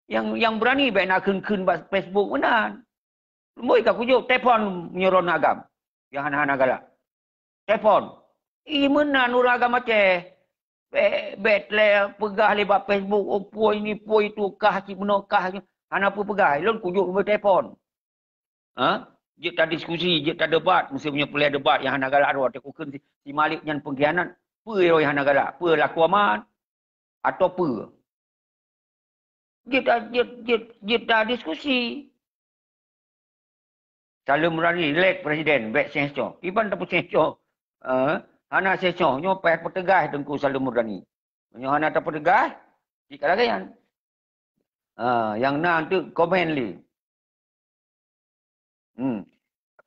Nyang, nyang beurani bék na kheun-kheun bak Facebook meunan. Lumboi ka kujok, telepon meunyoe droe na agam. Nyang hana-hana galak. Telepon. Ih, meunan ureuëng agam Aceh. Bék, bék lé peugah lé bak Facebook, oh, puih ni, puih tu, kah cit meunoe, kah cit. Hana peue peugah, lôn kujok lumboi telepon. Ha? Jeuet tadiskusi, jeuet tadebat, meuseuti nyoe peureulèe debat nyang hana galak droe, takheun si, si Malik nyan pengkhianat. Peue nyang hana galak? Peue lakoe aman? Atau peue? Jeuet ta-, jeuet, jeuet, jeuet tadiskusi. Salim Murani, lek presiden, bèk sengsoh. Kiban tapeusengseh. Eh, hana sengsoh, nyoe payah peuteugah Teungku Salim Murani. Meunyoe hana tapeuteugah, cit ka lagèe nyan. Ah, nyang na teuk komen lé. Hmm.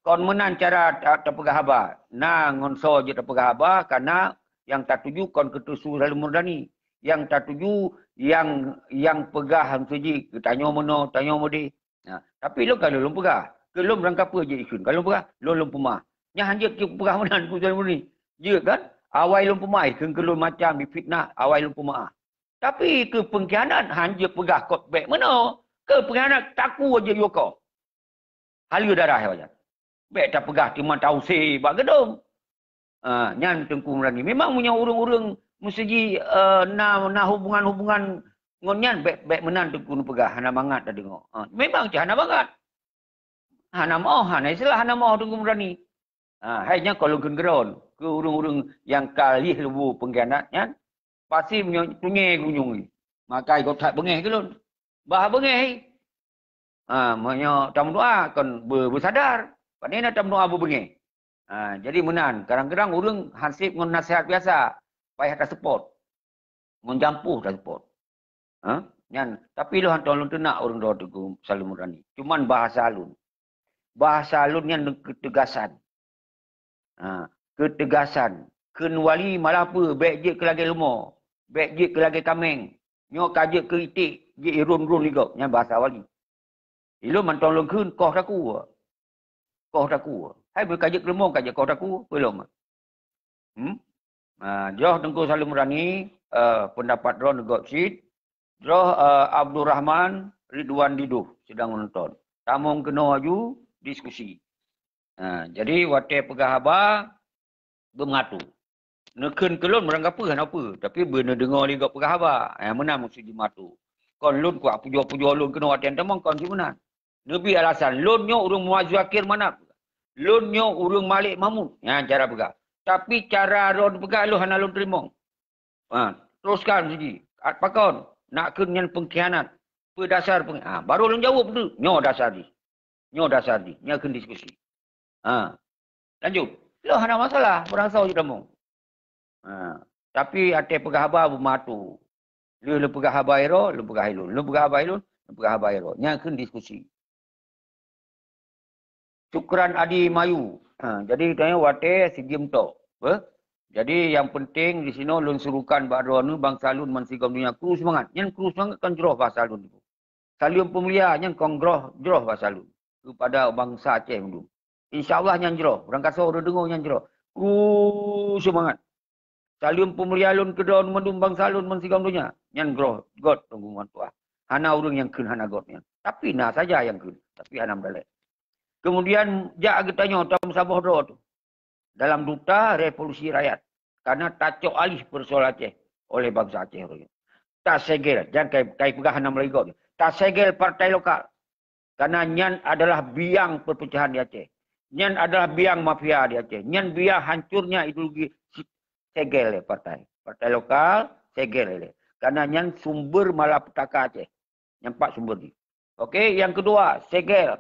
Kon meunan cara ta-, tapeugah haba. Na ngon soe jeuet tapeugah haba, karena nyang tatuju kon keu Teungku Salim Murani. Nyang tatuju, nyang, nyang peugah han seuji, geutanyoe meunoe, tanyoe meudéh. Nah, tapi lôn ka lôn peugah. Keu lôn barangkapeue jeuet ikheun. Ka lôn peugah, lôn, lôn peumeu'ah. Nyan han jeuet keu peugah meunan Teungku Salim Murani. Jeuet kan? Awai lôn peumeu'ah, ikheun keu lôn macam difitnah, awai lôn peumeu'ah. Tapi keu pengkhianat han jeuet peugah kot bèk meunoe. Keu pengkhianat takue jeuet yue koh. Haleue darah awaknyan. Bèk tapeugah teuma tausé bak geudong. Ah, nyan Teungku Murani. Memang meunyoe ureueng-ureueng meuseuti, eh, na, na hubungan-hubungan ngon nyan, bèk, bèk meunan Teungku neupeugah, hana mangat tadeungoe. Ah, memang cit hana mangat. Hana moh, hana istilah hana moh Teungku Murani. Ah, hai nyan kon lôn kheun keudroe keu ureueng-ureueng nyang ka lieh leubu pengkhianat nyan. Pasti meunyoe tunyé geunyueng. Maka ikot that beungéh keu lôn. Bah beungéh. Ha, meunyoe tameudoa kon be-, beusadar. Pane na tameudoa beubeungéh. Ha, jadi meunan, kadang-kadang ureueng hanseb ngon nasihat biasa, payah taseupôt. Ngon jampuh taseupôt. Ha? Nyan, tapi lôn hana lôn teunak ureueng droe Teungku Salim Murani. Cuman bahasa lôn. Bahasa lôn nyan keutegasan. Ha, keutegasan. Kheun wali malah peue, bèk jeuet keu lagèe leumo, bèk jeuet keu lagèe kaméng. Nyoe ka jeuet keu iték, jeuet irôn-rôn ligop. Nyan bahasa wali. Ilôn mantong lôn kheun, koh takue. Koh takue. Hai, beu ka jeuet keu leumo, ka jeuet koh takue, peue lom. Hmm? Ha, jroh Teungku Salim Murani, eh, peundapat droe neugot cit. Jroh, eh, Abdul Rahman Ridwan Diduh sedang menonton. Tamong keunoe aju diskusi. Ha, jadi watèe peugah haba, beumeungatu. Neukheun keu lôn meurangkapeue hana peue, tapi beuneudeungoe lé gob peugah haba. Nyang meunan maksud jih meungatu. Kon lôn kuat pujoe-pujoe lôn keunoe watèe tamong kon jih meunan. Neubi alasan, lôn nyoe ureueng Muaz Zakir Manaf. Lôn nyoe ureueng Malik Mahmud. Nyan cara peugah. Tapi cara droe peugah lôn hana lôn teurimong. Ha, teruskan siji. At pakon, nak kheun nyan pengkhianat. Peue dasar peng-, ha, baru lôn jaweueb tu. Nyoe dasar jih. Nyoe dasar jih. Nyan kheun diskusi. Ha. Lanjut. Lôn hana masalah, beurangsoe jih tamong. Ha. Tapi até peugah haba beumatu. Lheueh lôn peugah haba droe, lôn peugah ilôn. Lôn peugah haba ilôn, lôn peugah haba droe. Nyan kheun diskusi. Syukran Adi Mayu. Ha, jadi tanya watèe SEA Games tok. Beh? Jadi yang penting di sinoe lôn serukan bak droeneuh bansa lôn bansigom donya kru seumangat. Nyan kru seumangat kan jroh bahasa lôn. Saleuem peumulia nyan kon jroh, jroh bahasa lôn. Kepada bansa Aceh mandum. Insya Allah nyan jroh. Beurangkasoe ureueng deungoe nyan jroh. Kru seumangat. Saleuem peumulia lôn keu droeneuh mandum bansa lôn bansigom donya. Nyan jroh, göt Teungku ngon tuah. Hana ureueng nyang kheun hana göt nyan. Tapi na saja nyang kheun. Tapi hana meudaleh. Kemudian jak geutanyoe tameusaboh droe tu. Dalam duta revolusi rakyat. Karena tacok alih persoalan Aceh oleh bansa Aceh. Tasegel, jangan kai, kai peugah hana meulayeue gob. Tasegel partai lokal. Karena nyan adalah biang perpecahan di Aceh. Nyan adalah biang mafia di Aceh. Nyan biang hancurnya ideologi si-, segel lé partai. Partai lokal, segel lé. Karena nyan sumber malapetaka Aceh. Nyan pat sumber jih. Oke, yang kedua, segel.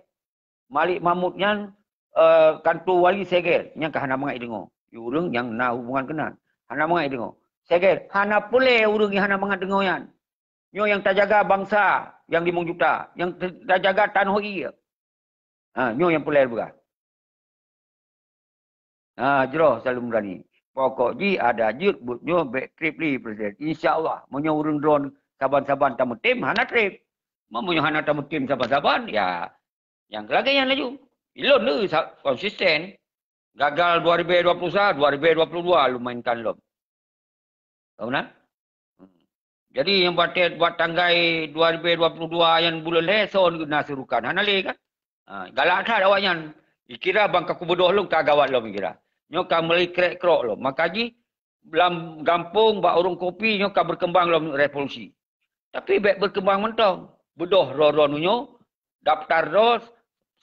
Malik Mahmud nyan, eh, kanto wali segel. Nyan ka hana mangat deungoe. Ureueng nyang na hubungan keunan. Hana mangat deungoe. Segel. Hana peureulèe ureueng nyang hana mangat deungoe nyan. Nyoe nyang tajaga bansa nyang limong juta, nyang ta-, tajaga tanoh ie. Ha, nyoe nyang peureulèe peugah. Ha, jroh Saleuem Murani. Pokok jih ada jeuet buet nyoe bèk trép lé presiden. Insya Allah, meunyoe ureueng droeneuh saban-saban tameutem, hana trép. Meunyoe hana tameutem saban-saban, ya, nyang lagèe nyan laju. Ilôn le sa-, konsisten. Gagal dua ribu dua puluh satu, dua ribu dua puluh dua lôn mainkan lom. Tahu na? Hmm. Jadi, nyang buat, buat tanggai dua ribu dua puluh dua nyan buleuen lhèe, soe na serukan? Hana lé kan? Ha, galak that awaknyan. Ikira bang ka kubeudôh lom ka gawat lom ikira. Nyoe ka mulai krek-krok lom. Maka jih, lam gampông bak ureueng kopi nyoe ka berkembang lom revolusi. Tapi bèk berkembang mantong. Beudôh droe-droe nyoe, daftar droe,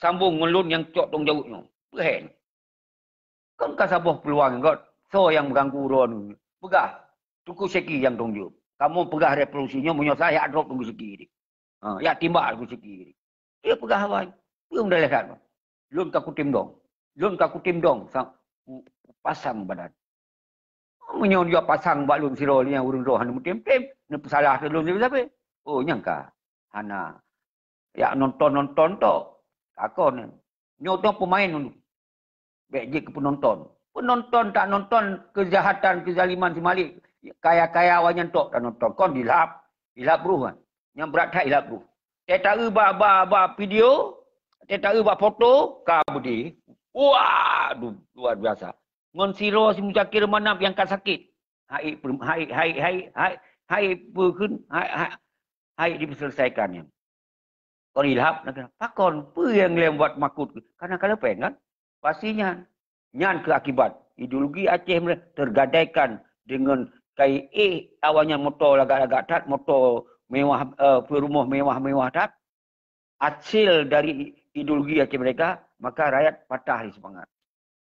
sambong ngon lôn nyang cok tanggung jaweueb nyoe. Peue hai nyoe? Kon ka saboh peuluang nyoe, soe nyang meuganggu droeneuh? Peugah, Teungku Syeki nyang tanggung jaweueb. Kamoe peugah revolusi nyoe, meunyoe salah jak drop Teungku Syeki. Ha, jak timbak Teungku Syeki. Dia peugah awai. Peue meudaleh that? Lôn ka kutem dong. Lôn ka kutem dong. Sa-, ku, kupasang badan. Meunyoe dia pasang bak lôn sidroe nyang ureuëng droe hana meutem-tem, neupeusalah lôn sabe-sabe. Oh, nyang ka. Hana. Jak nonton-nonton tok. Ka kon. Nyoe tu peumaén ulôn. Bék jeuet keu peunonton. Peunonton tak nonton keujahatan, keuzaliman si Malik. Kaya-kaya awaknyan tok tak nonton. Kon dilap. Dilap bruh kan. Nyang brat that dilap bruh. Teuta eu ba, ba, ba video, teuta eu ba foto, ka beudeh. Wah, du-, luar biasa. Ngon sidroe si Muzakir Manaf nyang ka sakét. Hai, hai, hai, hai, hai, hai, peue kheun, hai, hai, hai dipeuselesaikan nyan. Kon ilham, pakon, peue nyang lé buat makot? Karena ka leupeng kan? Pasti nyan. Nyan keuh akibat ideologi Aceh meureka tergadaikan deungon kai éh awaknyan moto lagak-lagak that, moto mewah, eh, rumoh mewah-mewah that. Hasil dari ideologi Aceh meureka, maka rakyat patah di semangat.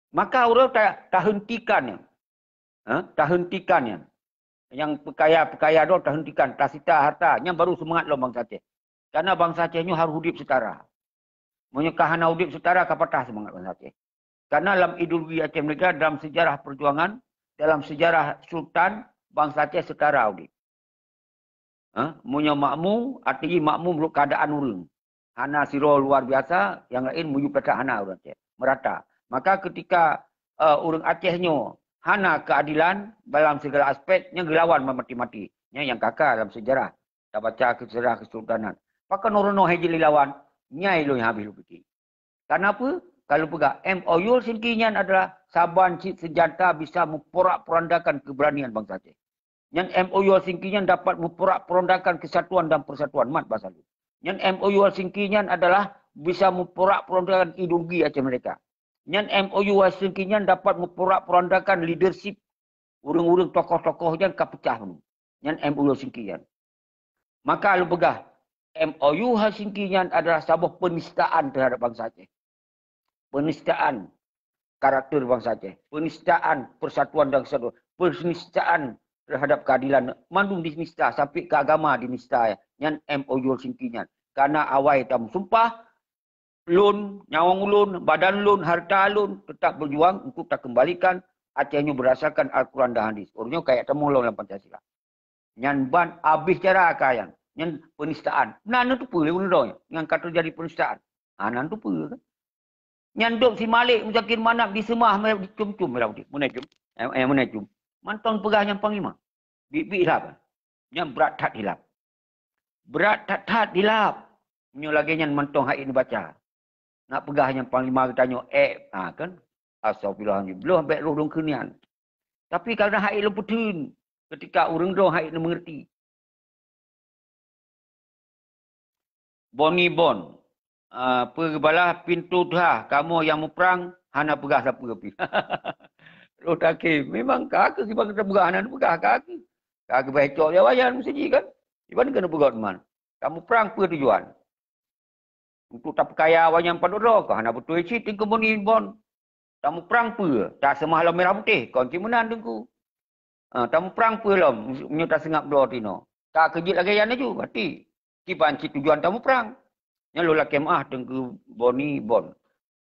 Maka ureuëng ta-, tahentikan nyan. Ha? Tahentikan nyan. Nyang peukaya-peukaya droe tahentikan, tasita harta, nyan baru seumangat lom bansa Aceh. Karena bansa Aceh nyoe harôh udép seutara. Meunyoe ka hana udép seutara, ka patah seumangat bansa Aceh. Karena lam ideologi Aceh meureka, dalam sejarah perjuangan, dalam sejarah sultan, bansa Aceh seutara udép. Ha? Meunyoe makmu, arti jih makmu meunurot keuadaan ureuëng. Hana sidroe luar biasa, nyang laén meuyueb that hana ureuëng Aceh. Meurata. Maka ketika, eh, ureuëng Aceh nyoe hana keuadilan dalam segala aspek, nyan geulawan mati-mati. Nyan nyang ka ka dalam sejarah. Tabaca keu sejarah kesultanan. Pakon ureuëng nyoe hai jeuet jilawan, nyan lôn habéh lôn pike. Karena apa? Kalau peugah M O U Helsinki nyan adalah saban cit senjata bisa memporak-porandakan keberanian bansa Aceh. Nyan M O U Helsinki nyan dapat memporak-porandakan kesatuan dan persatuan mat basa lôn. Nyan M O U Helsinki nyan adalah bisa memporak-porandakan ideologi Aceh meureka. Nyan M O U Helsinki nyan dapat memporak-porandakan leadership ureuëng-ureuëng tokoh-tokoh nyan ka peucah. Nyan M O U Helsinki nyan. Maka lôn peugah, M O U Helsinki nyan adalah saboh penistaan terhadap bansa Aceh. Penistaan karakter bansa Aceh. Penistaan persatuan dan kesatuan. Penistaan terhadap keadilan. Mandum dinista sampai ke agama dinista. Nyan M O U Helsinki nyan. Karena awai tameusumpah, lôn, nyawöng ulôn, badan lôn, harta lôn tetap berjuang untuk takembalikan Aceh nyoe berdasarkan Al-Quran dan Hadis. Ureuëng nyoe kajak tamong lom lam Pancasila. Nyan ban abéh cara ka nyan. Nyan penistaan. Na neuteupeue lé ureuëng droe nyan ka teujadi penistaan. Ha, na neuteupeue kan. Nyan dok si Malik Muzakir Manaf diseumah meucum-cum, meucum. Eh, eh, meucum. Mantong peugah nyan panglima. Biet-biet ilap. Nyan brat that ilap. Brat that-that ilap. Nyoe lagée nyan mantong hai neubaca. Nak peugah nyan panglima geutanyoe, eh, ha, kan? Astagfirullahaladzim. Bloh bék roh lôn keu nyan. Tapi kadang hai lôn peutheun ketika ureuëng droe hai neumeungerti. Boni Bon. Ah, peue geubalah pintoe teuhah, kamoe nyang muprang hana peugah sapeue pih. Roh takém, memang ka keuh kiban geupeugah hana peugah ka keuh. Ka geubai cok lé awaknyan meusijikan. Kiban keuh neupeugah teuma. Kamoe prang peue tujuan? Untuk tapeukaya awaknyan padub droe kah hana beutôi cit Teungku Boni Bon. Tamuprang peue? Taseumah lom mirah putéh kon cit meunan Teungku. Ha, tamuprang peue lom meunyoe taseungab droe tinoe? Ka keujeuet lagée nyan laju, hati. Kiban cit tujuan tamuprang. Nyan lôn lakée meuáh Teungku Boni Bon.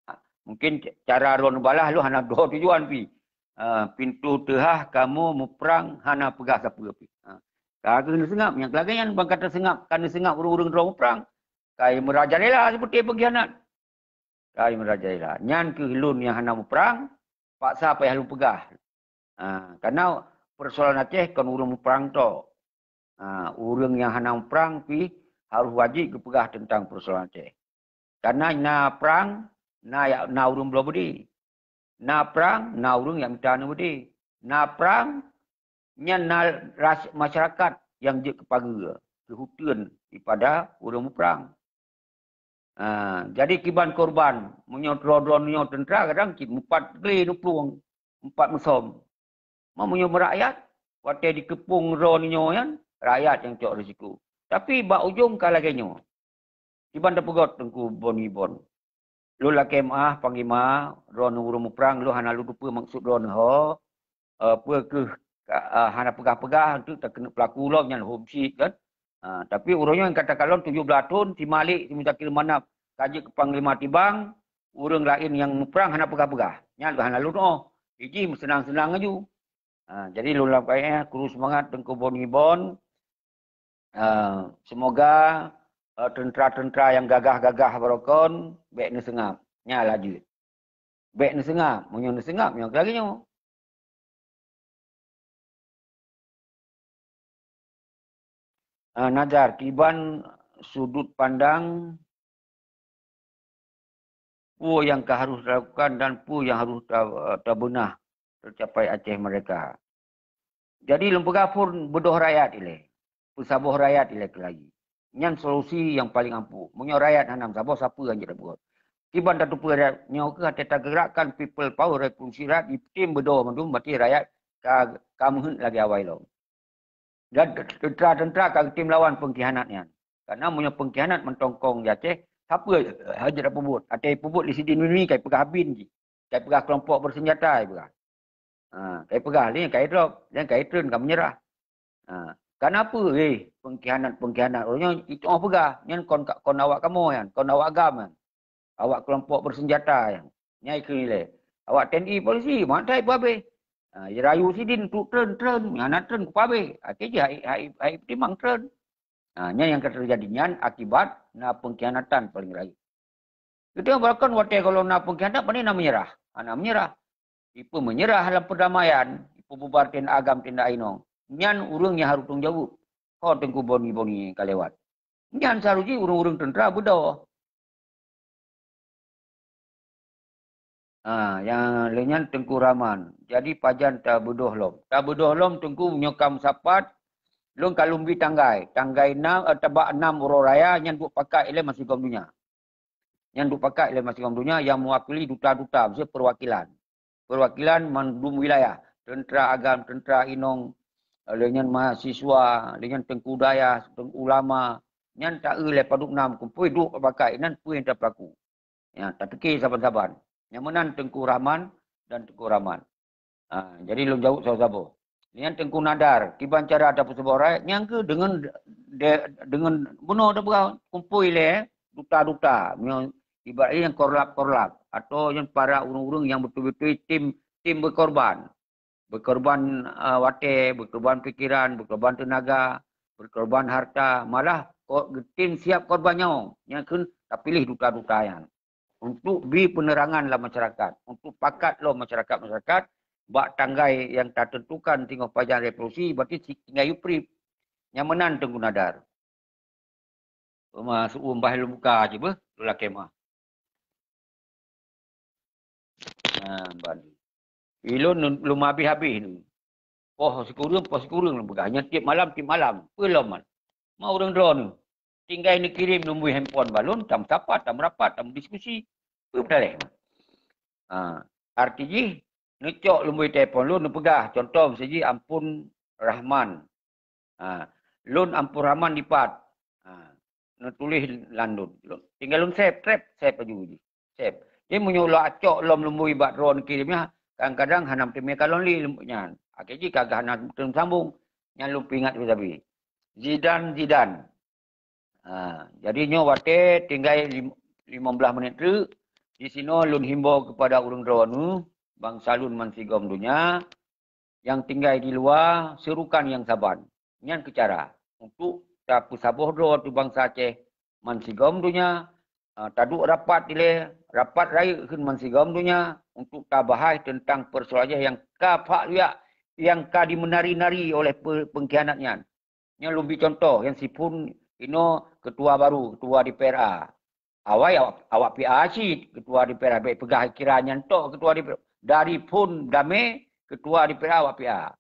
Ha, mungkin cara droe neubalah lôn hana droe tujuan pih. Ha, pintoe teuhah kamoe muprang hana peugah sapeue pih. Ha, ka keuh neuseungab, nyang lagée nyan ban ka taseungab, ka neuseungab ureuëng-ureuëng droe muprang. Kai meurajalela seuperti peungkhianat. Kai meurajalela. Nyan keuh lôn nyang hana muprang, paksa payah lôn peugah. Ha, karena persoalan Aceh kon ureuëng muprang tok. Ha, ureuëng nyang hana muprang pih harôh wajéb geupeugah teuntang persoalan Aceh. Karena na prang, na yak, na ureuëng bloe beudé. Na prang, na ureuëng yak mita neubeudé. Na prang, nyan na ras-, masyarakat nyang jeuet keu pageue, keu huteuen daripada ureuëng muprang. Ha, jadi kiban korban, meunyoe droe-droe nyoe teuntra kadang cit mupat glé neuplueng, mupat musöm. Ma meunyoe meurakyat, watée dikeupông droe nyoe nyan, rakyat nyang cok risiko. Tapi bak ujong ka lagée nyoe. Kiban tapeugot Teungku Boni Bon. Lôn lakée meu'ah, Panglima, droeneuh ureuëng muprang, lôn hana lôn teupeue maksud droeneuh ho. Eh, peue kheueh ka, eh, hana peugah-peugah, teuk takeuneuk peulaku lom nyan hom cit kan. Ah, tapi uroe nyoe ka takalon tujoh blaih thon, si Malik, si Muzakir Manaf, ka jeuet keu Panglima Tibang, ureuëng laén nyang muprang hana peugah-peugah. Nyan hana lôn oh. Iji meuseunang-seunang laju. Ah, jadi lôn lakée, eh, kru seumangat Teungku Bon Gibon. Ah, semoga, eh, teuntera-teuntera nyang gagah-gagah barokon bék neuseungab. Nyan laju. Bék neuseungab, meunyoe neuseungab nyoe lagée nyoe. Ah, Nazar, kiban sudut pandang, peue nyang ka harus dilakukan dan peue nyang harus ta-, tabeunah teucapai Aceh merdeka. Jadi lôn peugah phon beudôh rakyat ilée, peusaboh rakyat ilée keulagi. Nyan solusi nyang paleng ampuh. Meunyoe rakyat hana meusaboh, sapeue nyang jeuet buet? Kiban tateupeue rakyat nyoe keuh até tageurakkan people power revolusi rakyat jitem beudôh mandum, berarti rakyat ka, ka meuheuet lagée awai lom. Dan teuntera-teuntera ka geutem lawan peungkhianat nyan. Karena meunyoe peungkhianat mantong kong di Aceh, sapeue hana jeuet peubuet? Até peubuet di sidin duni kai peugah bin jih. Kai peugah kelompok bersenjata, kai peugah. Ha, kai peugah, lé kai drop, dan kai treun ka menyerah. Ha, kenapa, eh, pengkhianat-pengkhianat? Orang nyan itu orang peugah, nyan kon, kon awak kamoe nyan, kon awak agam nyan. Awak kelompok bersenjata nyan. Nyai keu nilai. Awak T N I polisi, matai peuhabéh. Ha, rayu sidin tu treun, treun, hana treun ku peuhabéh. Akhé jih hai, hai, hai timang treun. Ha, nyan nyang ka terjadi nyan akibat na pengkhianatan paling rayeuk. Geutanyoe bahkan watée kalau na pengkhianat, pane na menyerah. Hana menyerah. Ipe menyerah lam perdamaian, ipe bubar tindak agam tindak inong. Nyan ureuëng nyang harus tanggung jaweueb. Ho Teungku Boni-Boni ka lewat. Nyan seharusnya ureuëng-ureuëng teuntera beudôh. Ha, nyang lheueh nyan Teungku Rahman. Jadi pajan tabeudôh lom? Tabeudôh lom Teungku, nyoe ka meusapat, lôn ka lôn bi tanggai. Tanggai nam, eh, tabak nam uroe raya nyan duek pakat ilée masigom donya. Nyan duek pakat ilée masigom donya nyang mewakili duta-duta, maksudnya perwakilan. Perwakilan mandum wilayah, teuntera agam, teuntera inong, lheueh nyan mahasiswa, lheueh nyan teungku dayah, teungku ulama, nyan taeu lé padub nam kumpôi duek pakat inan peue nyang tapeuku. Ya, tapike saban-saban. Nyang meunan Teungku Rahman dan Teungku Rahman. Ha, jadi lôn jaweueb saboh-saboh. Nyan Teungku Nadar, kiban cara tapeusaboh rakyat, nyang keu deungon de-, deungon bunoe tapeugah kumpôi lé duta-duta, nyoe ibarat nyang korlap-korlap, atau nyang para ureuëng-ureuëng nyang beutôi-beutôi tim, tim beukorban. Beukorban, eh, watée, beukorban pikiran, beukorban teunaga, beukorban harta, malah ko-, geutem siab korban nyawöng, nyang kheun tapiléh duta-duta nyan. Untuk bi peunerangan lam masyarakat, untuk pakat lom masyarakat-masyarakat bak tanggai nyang tateuntukan singoh pajan revolusi, berarti si tinggai uprip. Nyang meunan Teungku Nadar. Uma su'um bah lôn buka je beuh, lôn lakée mah. Nah, ban. Ilôn lôn, lôn habéh-habéh ni. Poh sikureueng, poh sikureueng lôn peugah. Nyan tiep malam, tiep malam. Peue lom man. Ma ureuëng droeneuh. Tinggai neukirém lumbôi handphone bak lôn, tameusapat, tameurapat, tamudiskusi. Peue peudaléh man. Ha, arti jih, neucok lumbôi telepon lôn, neupeugah. Contoh, miseujih Ampun Rahman. Ha, lôn Ampun Rahman dipat. Ha, neutuléh lam lôn. Tinggai lôn save, trép, save laju jih. Sép. Jadi meunyoe lôn acok lom lumbôi bak droeneuh kirém nyan, kadang-kadang hana meuteumé kalon lé lumbôi nyan. Akhé jih ka hana meuteumé sambong. Nyan lôn peuingat sabe-sabe. Zidan, Zidan. Ha, jadi nyoe watée tinggai lim-, limong blaih menit treuk, disinoe lôn himbau keupada ureuëng droeneuh, bansa lôn bansigom donya, nyang tinggai di luwa, seurukan nyang saban. Nyan keuh cara untuk tapeusaboh droe ateueh bansa Aceh bansigom donya, a, taduek rapat ilée, rapat rayeuk kheun bansigom donya untuk tabahai teuntang peusoalan nyang ka phak luyak, nyang ka dimeunari-nari oleh pe-, peungkhianat nyan. Nyan lôn bi contoh, nyang siphon inoe ketua baru, ketua D P R A. Awai awak, awak P A cit, ketua D P R A, bék peugah kira nyan tok ketua D P R A. Dari phon damé, ketua D P R A awak P A.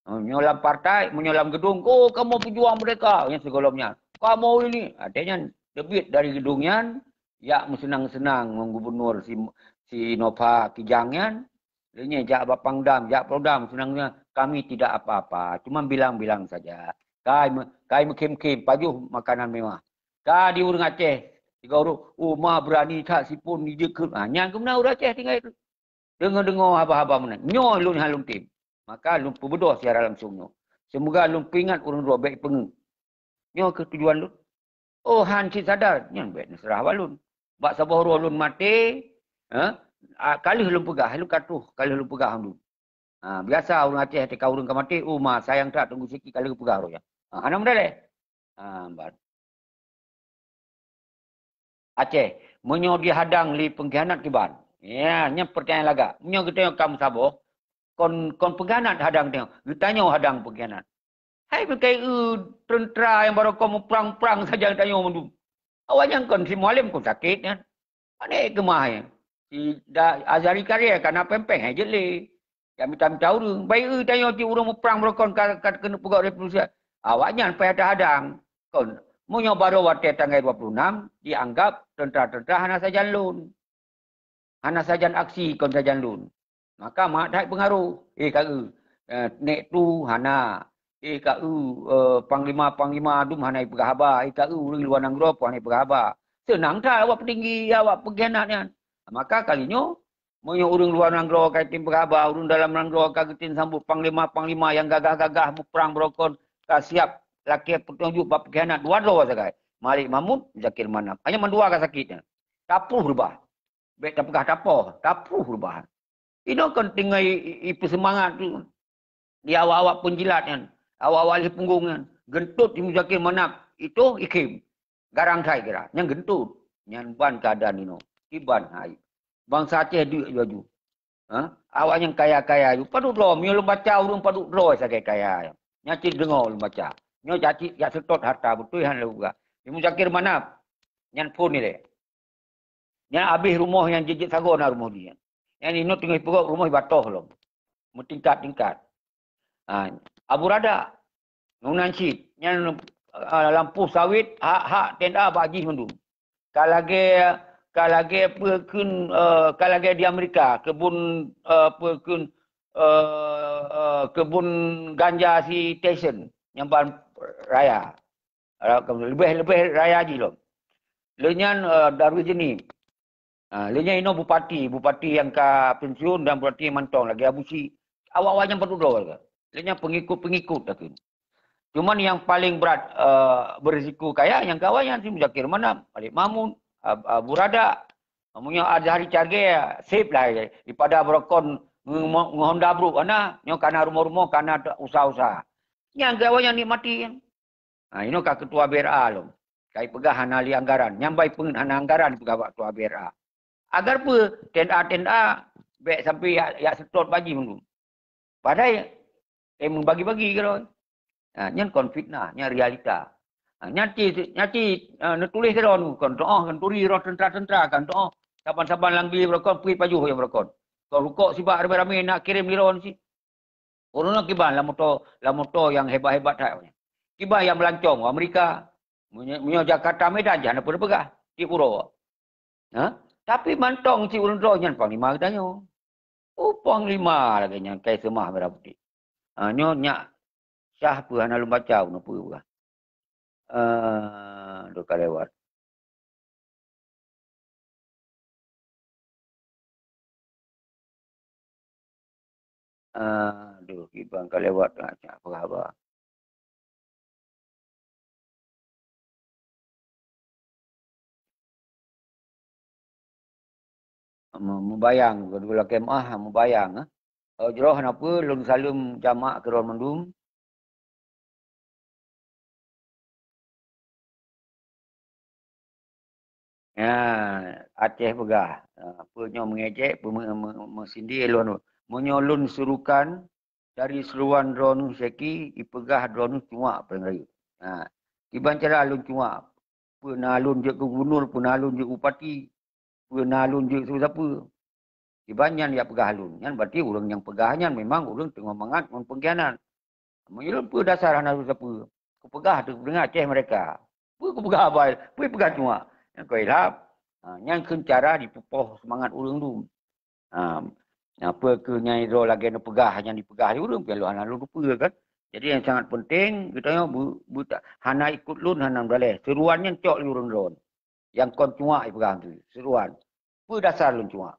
Oh, nyoe lam partai, meunyoe lam geudong, "Oh, kamoe peujuang merdeka," nyang sigohlom nyan. "Kamoe ini." Watée nyan teubiet dari geudong nyan, jak meuseunang-seunang ngon gubunur si, si Nova Kijang nyan. Lheueh nyan jak bak Pangdam, jak Pangdam, seunang nyan, "Kami tidak apa-apa, cuma bilang-bilang saja. Kai me-, kai meukhém-khém, pajoh makanan mewah." Ka di ureuëng Aceh, Tiga ureuëng, "Oh, ma beurani that si phon jijeuet keu." Ha, nyan keuh meunan ureuëng Aceh tinggai tu. Deungoe-deungoe haba-haba meunan. Nyoe lôn hana lôn tem. Maka lôn peubeudôh siaran langsung nyoe. Seumoga lôn peuingat ureuëng droe bék peungeuet. Nyoe keuh tujuan lôn. Oh, han cit sadar, nyan bék neuseurah bak lôn. Bak saboh uroe lôn maté, eh, a, ka lheueh lôn peugah, lôn ka troh, ka lheueh lôn peugah lôn. Ha, biasa ureuëng Aceh teuka ureuëng ka maté, "Oh, ma sayang that Teungku Syeki," ka lheueh peugah roh nyan. Ha, hana meudaleh. Ha, ban. Aceh, meunyoe dihadang lé pengkhianat kiban? Ya, nyan pertanyaan lagak. Meunyoe geutanyoe ka meusaboh, kon, kon pengkhianat hadang tanyoe, geutanyoe hadang pengkhianat. Hai beukai eu teuntra nyang barokon muprang-prang sajan tanyoe mandum. Awaknyan kon si Mualem kon sakét nyan. Aneuk keumah nyan. Si da, Azhari Karir kana péng-péng hai jeuet lé. Jak mita-mita ureuëng. Bai eu tanyoe cit ureuëng muprang barokon ka, ka keuneuk peugah revolusi. Awaknyan payah tahadang. Kon, meunyoe barô watée tanggai dua puluh enam, dianggap teuntra-teuntra hana sajan lôn. Hana sajan aksi kon sajan lôn. Maka mat that peungaroh. Eh, ka eu, eh, nek tu hana. Eh, ka eu, eh, panglima-panglima dum hana ipeugah haba. Eh, ka eu ureuëng luwa nanggroe pun hana ipeugah haba. Seunang that awak peutinggi, awak peukhianat nyan. Maka kali nyoe, meunyoe ureuëng luwa nanggroe ka item peugah haba, ureuëng dalam nanggroe ka geutem sambot panglima-panglima nyang gagah-gagah muprang barokon ka siab lakée peutunjuk bak peukhianat dua droe sagai. Malik Mahmud, Zakir Manaf. Hanya mandua ka sakét nyan. Tapruh reubah. Bék tapeugah tapoh, tapruh reubah. Inoe kon tinggai i, i, ipeuseumangat tu. Di awak-awak peunjilat nyan, awak-awak lhée punggong nyan, geuntot di Muzakir Manaf, itu ikhém. Garang that kira, nyan geuntot. Nyan ban keuadaan inoe. Kiban hai. Bansa Aceh duek laju. Ha? Awaknyan kaya-kaya laju. Padub droe, meunyoe lôn baca ureuëng padub droe sagai kaya. Nyan cit deungoe lôn baca. Nyoe cacit jak seutôt harta beutôi hana lôn peugah. Di Muzakir Manaf, nyan phon ilée. Nyan abéh rumoh nyang jeuet-jeuet sagoe na rumoh jih nyan. Nyan inoe teungoh jipeugöt rumoh jibatoh lom. Meutingkat-tingkat. Ha, Abu Rada. Meunan cit. Nyan, ah, lampôh sawét, hak-hak T N A bak jih mandum. Ka lagée, ka lagée peue kheun, eh, ka lagée di Amerika, keubon, eh, peue kheun, eh, eh, keubon ganja si Tyson, nyang ban raya. Leubeh-leubeh raya jih lom. Lheueh nyan, eh, Darul Jeuni. Ha, lheueh nyan inoe bupati, bupati nyang ka pensiun dan bupati mantong lagée Abusyik. Awak-awak nyan padub droe. Lheueh nyan pengikut-pengikut takheun. Cuman nyang paleng brat, eh, berisiko kaya nyang ka awak nyan si Muzakir Manaf, Malik Mahmud, Ab-, Abu Rada. Meunyoe Azhari Carge, sép lah, daripada beurokon nge-, nge-, nge-Honda bruk hana, nyoe kana rumoh-rumoh, kana usaha-usaha. Nyang ka awak nyan nikmati nyan. Ha, inoe ka ketua B R A lom. Ka ipeugah hana lé anggaran. Nyang bai peungeuet hana anggaran ipeugah bak ketua B R A. Agar peue? T N A, T N A, bék sampai jak, jak seutôt bak jih mandum. Padahai, eh, meubagi-bagi keudroe. Ha, nyan kon fitnah, nyan realita. Ha, nyan ci, nyan ci, eh, neutuléh keudroe nu, kon teuoh, kon turi roh teuntra-teuntra, kon teuoh. Saban-saban lam bili beurokon, pui pajoh nyang beurokon. Kon rukok sibak ramé-ramé nak kirém lé droe si. Ureuëng nyoe kiban lam moto, lam moto nyang hebat-hebat that. Kiban nyang meulancong u Amerika. Meunyoe, meunyoe Jakarta Medan, jan peue peugah, tiep uroe. Ha? Tapi mantong cit ureuëng droe nyan panglima geutanyoe. Oh, panglima lagée nyan, kai seumah merah putih. Ha, nyoe nyak syah peue hana lôn baca, bunoe peue peugah. Eh, dua ka lewat. Aduh, kiban ka lewat, ah, cak apa haba. Me-, mubayang, kedua lakée meuah, mubayang, eh. Oh, jroh na peue, lôn saleuem jamak keudroe mandum. Ya, Aceh peugah, eh, peue nyoe meungejek, peue meu-, meu-, meusindie lôn. Meunyoe lôn surukan dari seuluwan droeneuh seki, ipeugah droeneuh cuak péng rayeuk. Ha, kiban cara lôn cuak, peue na lôn jeuet keu gubunur, peue na lôn jeuet bupati, peue na lôn jeuet sapeue-sapeue. Kiban nyan jak peugah lôn. Nyan berarti ureuëng nyang peugah nyan memang ureuëng teungoh mangat ngon peungkhianat. Meunyoe lôn peue dasar hana sapeue-sapeue. Kupeugah teuh deungon Aceh mereka. Peue kupeugah abai, peue peugah cuak. Nyang keu ilham, ha, nyan kheun cara jipeupoh seumangat ureuëng dum. Ha, na peue keu nyang droe lagée neupeugah, nyang dipeugah lé ureuëng, pian lôn hana lôn kupeue kan. Jadi nyang sangat penting, geutanyoe bu-, bu-, hana ikot lôn, hana meudaleh. Seuluwan nyan cok lé ureuëng droe. Nyang kon cuak ipeugah tu, seruan. Peue dasar lôn cuak?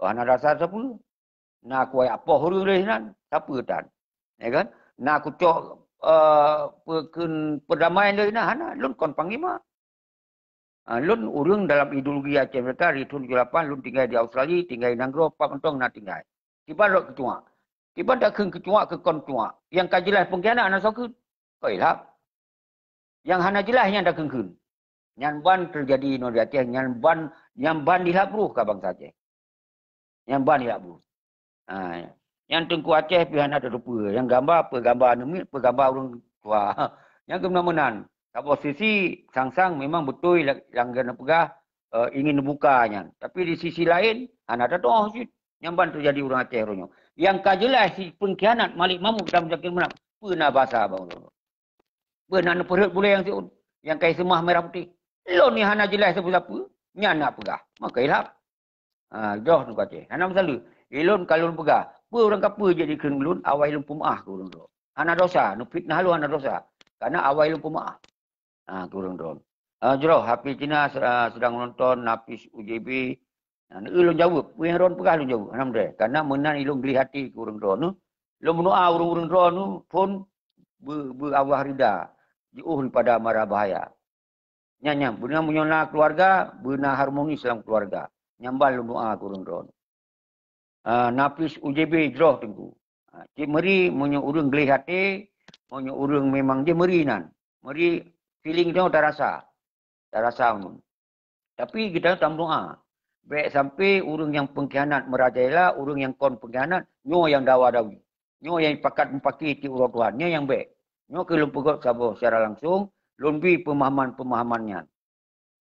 Oh, hana dasar sapeue. Na kuwai apoh ureuëng lé nan, sapeue tan? Ya kan? Na kucok, eh, peukeun perdamaian lé nan, hana. Lôn kon panglima. Ah, lôn ureuëng dalam ideologi Aceh Merdeka dari tahun tujuh lapan, lôn tinggai di Australia, tinggai di Nanggroe, pat mantong na tinggai. Kiban rot keucuak. Kiban takheun keucuak keu kon cuak. Nyang ka jeulaih pengkhianat hana soe kheun. Kok ilhab. Nyang hana jeulaih nyan takheun-kheun. Nyan ban teujadi inoe di Aceh, nyan ban, nyan ban ilhab roh ka bansa Aceh. Nyan ban ilhab roh. Ha, nyan Teungku Aceh pih hana teupeue. Nyang gamba, peue gamba aneuk miet, peue gamba ureuëng tuha. Nyan keuh meunan-meunan. Saboh sisi sang-sang memang beutôi la-, nyang geupeugah, eh, ingin neubuka nyan. Tapi di sisi laén, hana teutoh cit. Nyan ban teujadi ureuëng Aceh uroe nyoe. Nyang ka jeulaih si pengkhianat Malik Mahmud dan Muzakir Manaf, peue na basa bang ureuëng? Peue na neupeurhot bulée nyang siôn? Nyang kai seumah merah putih. Lôn ni hana jeulaih sapeue-sapeue, nyan na peugah. Maka ilhab. Ha, droe Teungku Aceh. Hana meusalah. Ilôn ka lôn peugah, peue ureuëng kapeue jeuet dikheun lôn, awai lôn peumeu'ah keu ureuëng droe. Hana dosa, neufitnah lôn hana dosa. Karena awai lôn peumeu'ah. Ha, keu ureuëng droe. Ha, jroh, Hafiz Cina se-, ha, sedang menonton, Nafis U J B. Ha, neueu lôn jaweueb. Peue nyang droe peugah lôn jaweueb. Alhamdulillah. Karena meunan ilôn gleh até keu ureuëng droe. Lôn meudoa ureuëng-ureuëng droe phon beu-, beu Allah rida. Jiôh daripada mara bahaya. Nyan, nyan, beuna meunyoe na keuluwarga, beuna harmoni lam keuluwarga. Nyan ban lôn doa keu ureuëng droe. Ah, Nafis U J B jroh Teungku. Ah, cit meuri meunyoe ureuëng gleh até, meunyoe ureuëng memang jih meuri nan. Meuri feeling nyoe tarasa. Tarasa ngon. Tapi geutanyoe tameudoa. Bék sampai ureuëng nyang pengkhianat merajalela, ureuëng nyang kon pengkhianat, nyoe nyang dawa-dawi. Nyoe nyang pakat mupaki tiep uroe Tuhan, nyoe nyang bék. Nyoe keuh lôn peugét saboh secara langsung, lôn bi peumahaman-peumahaman nyan.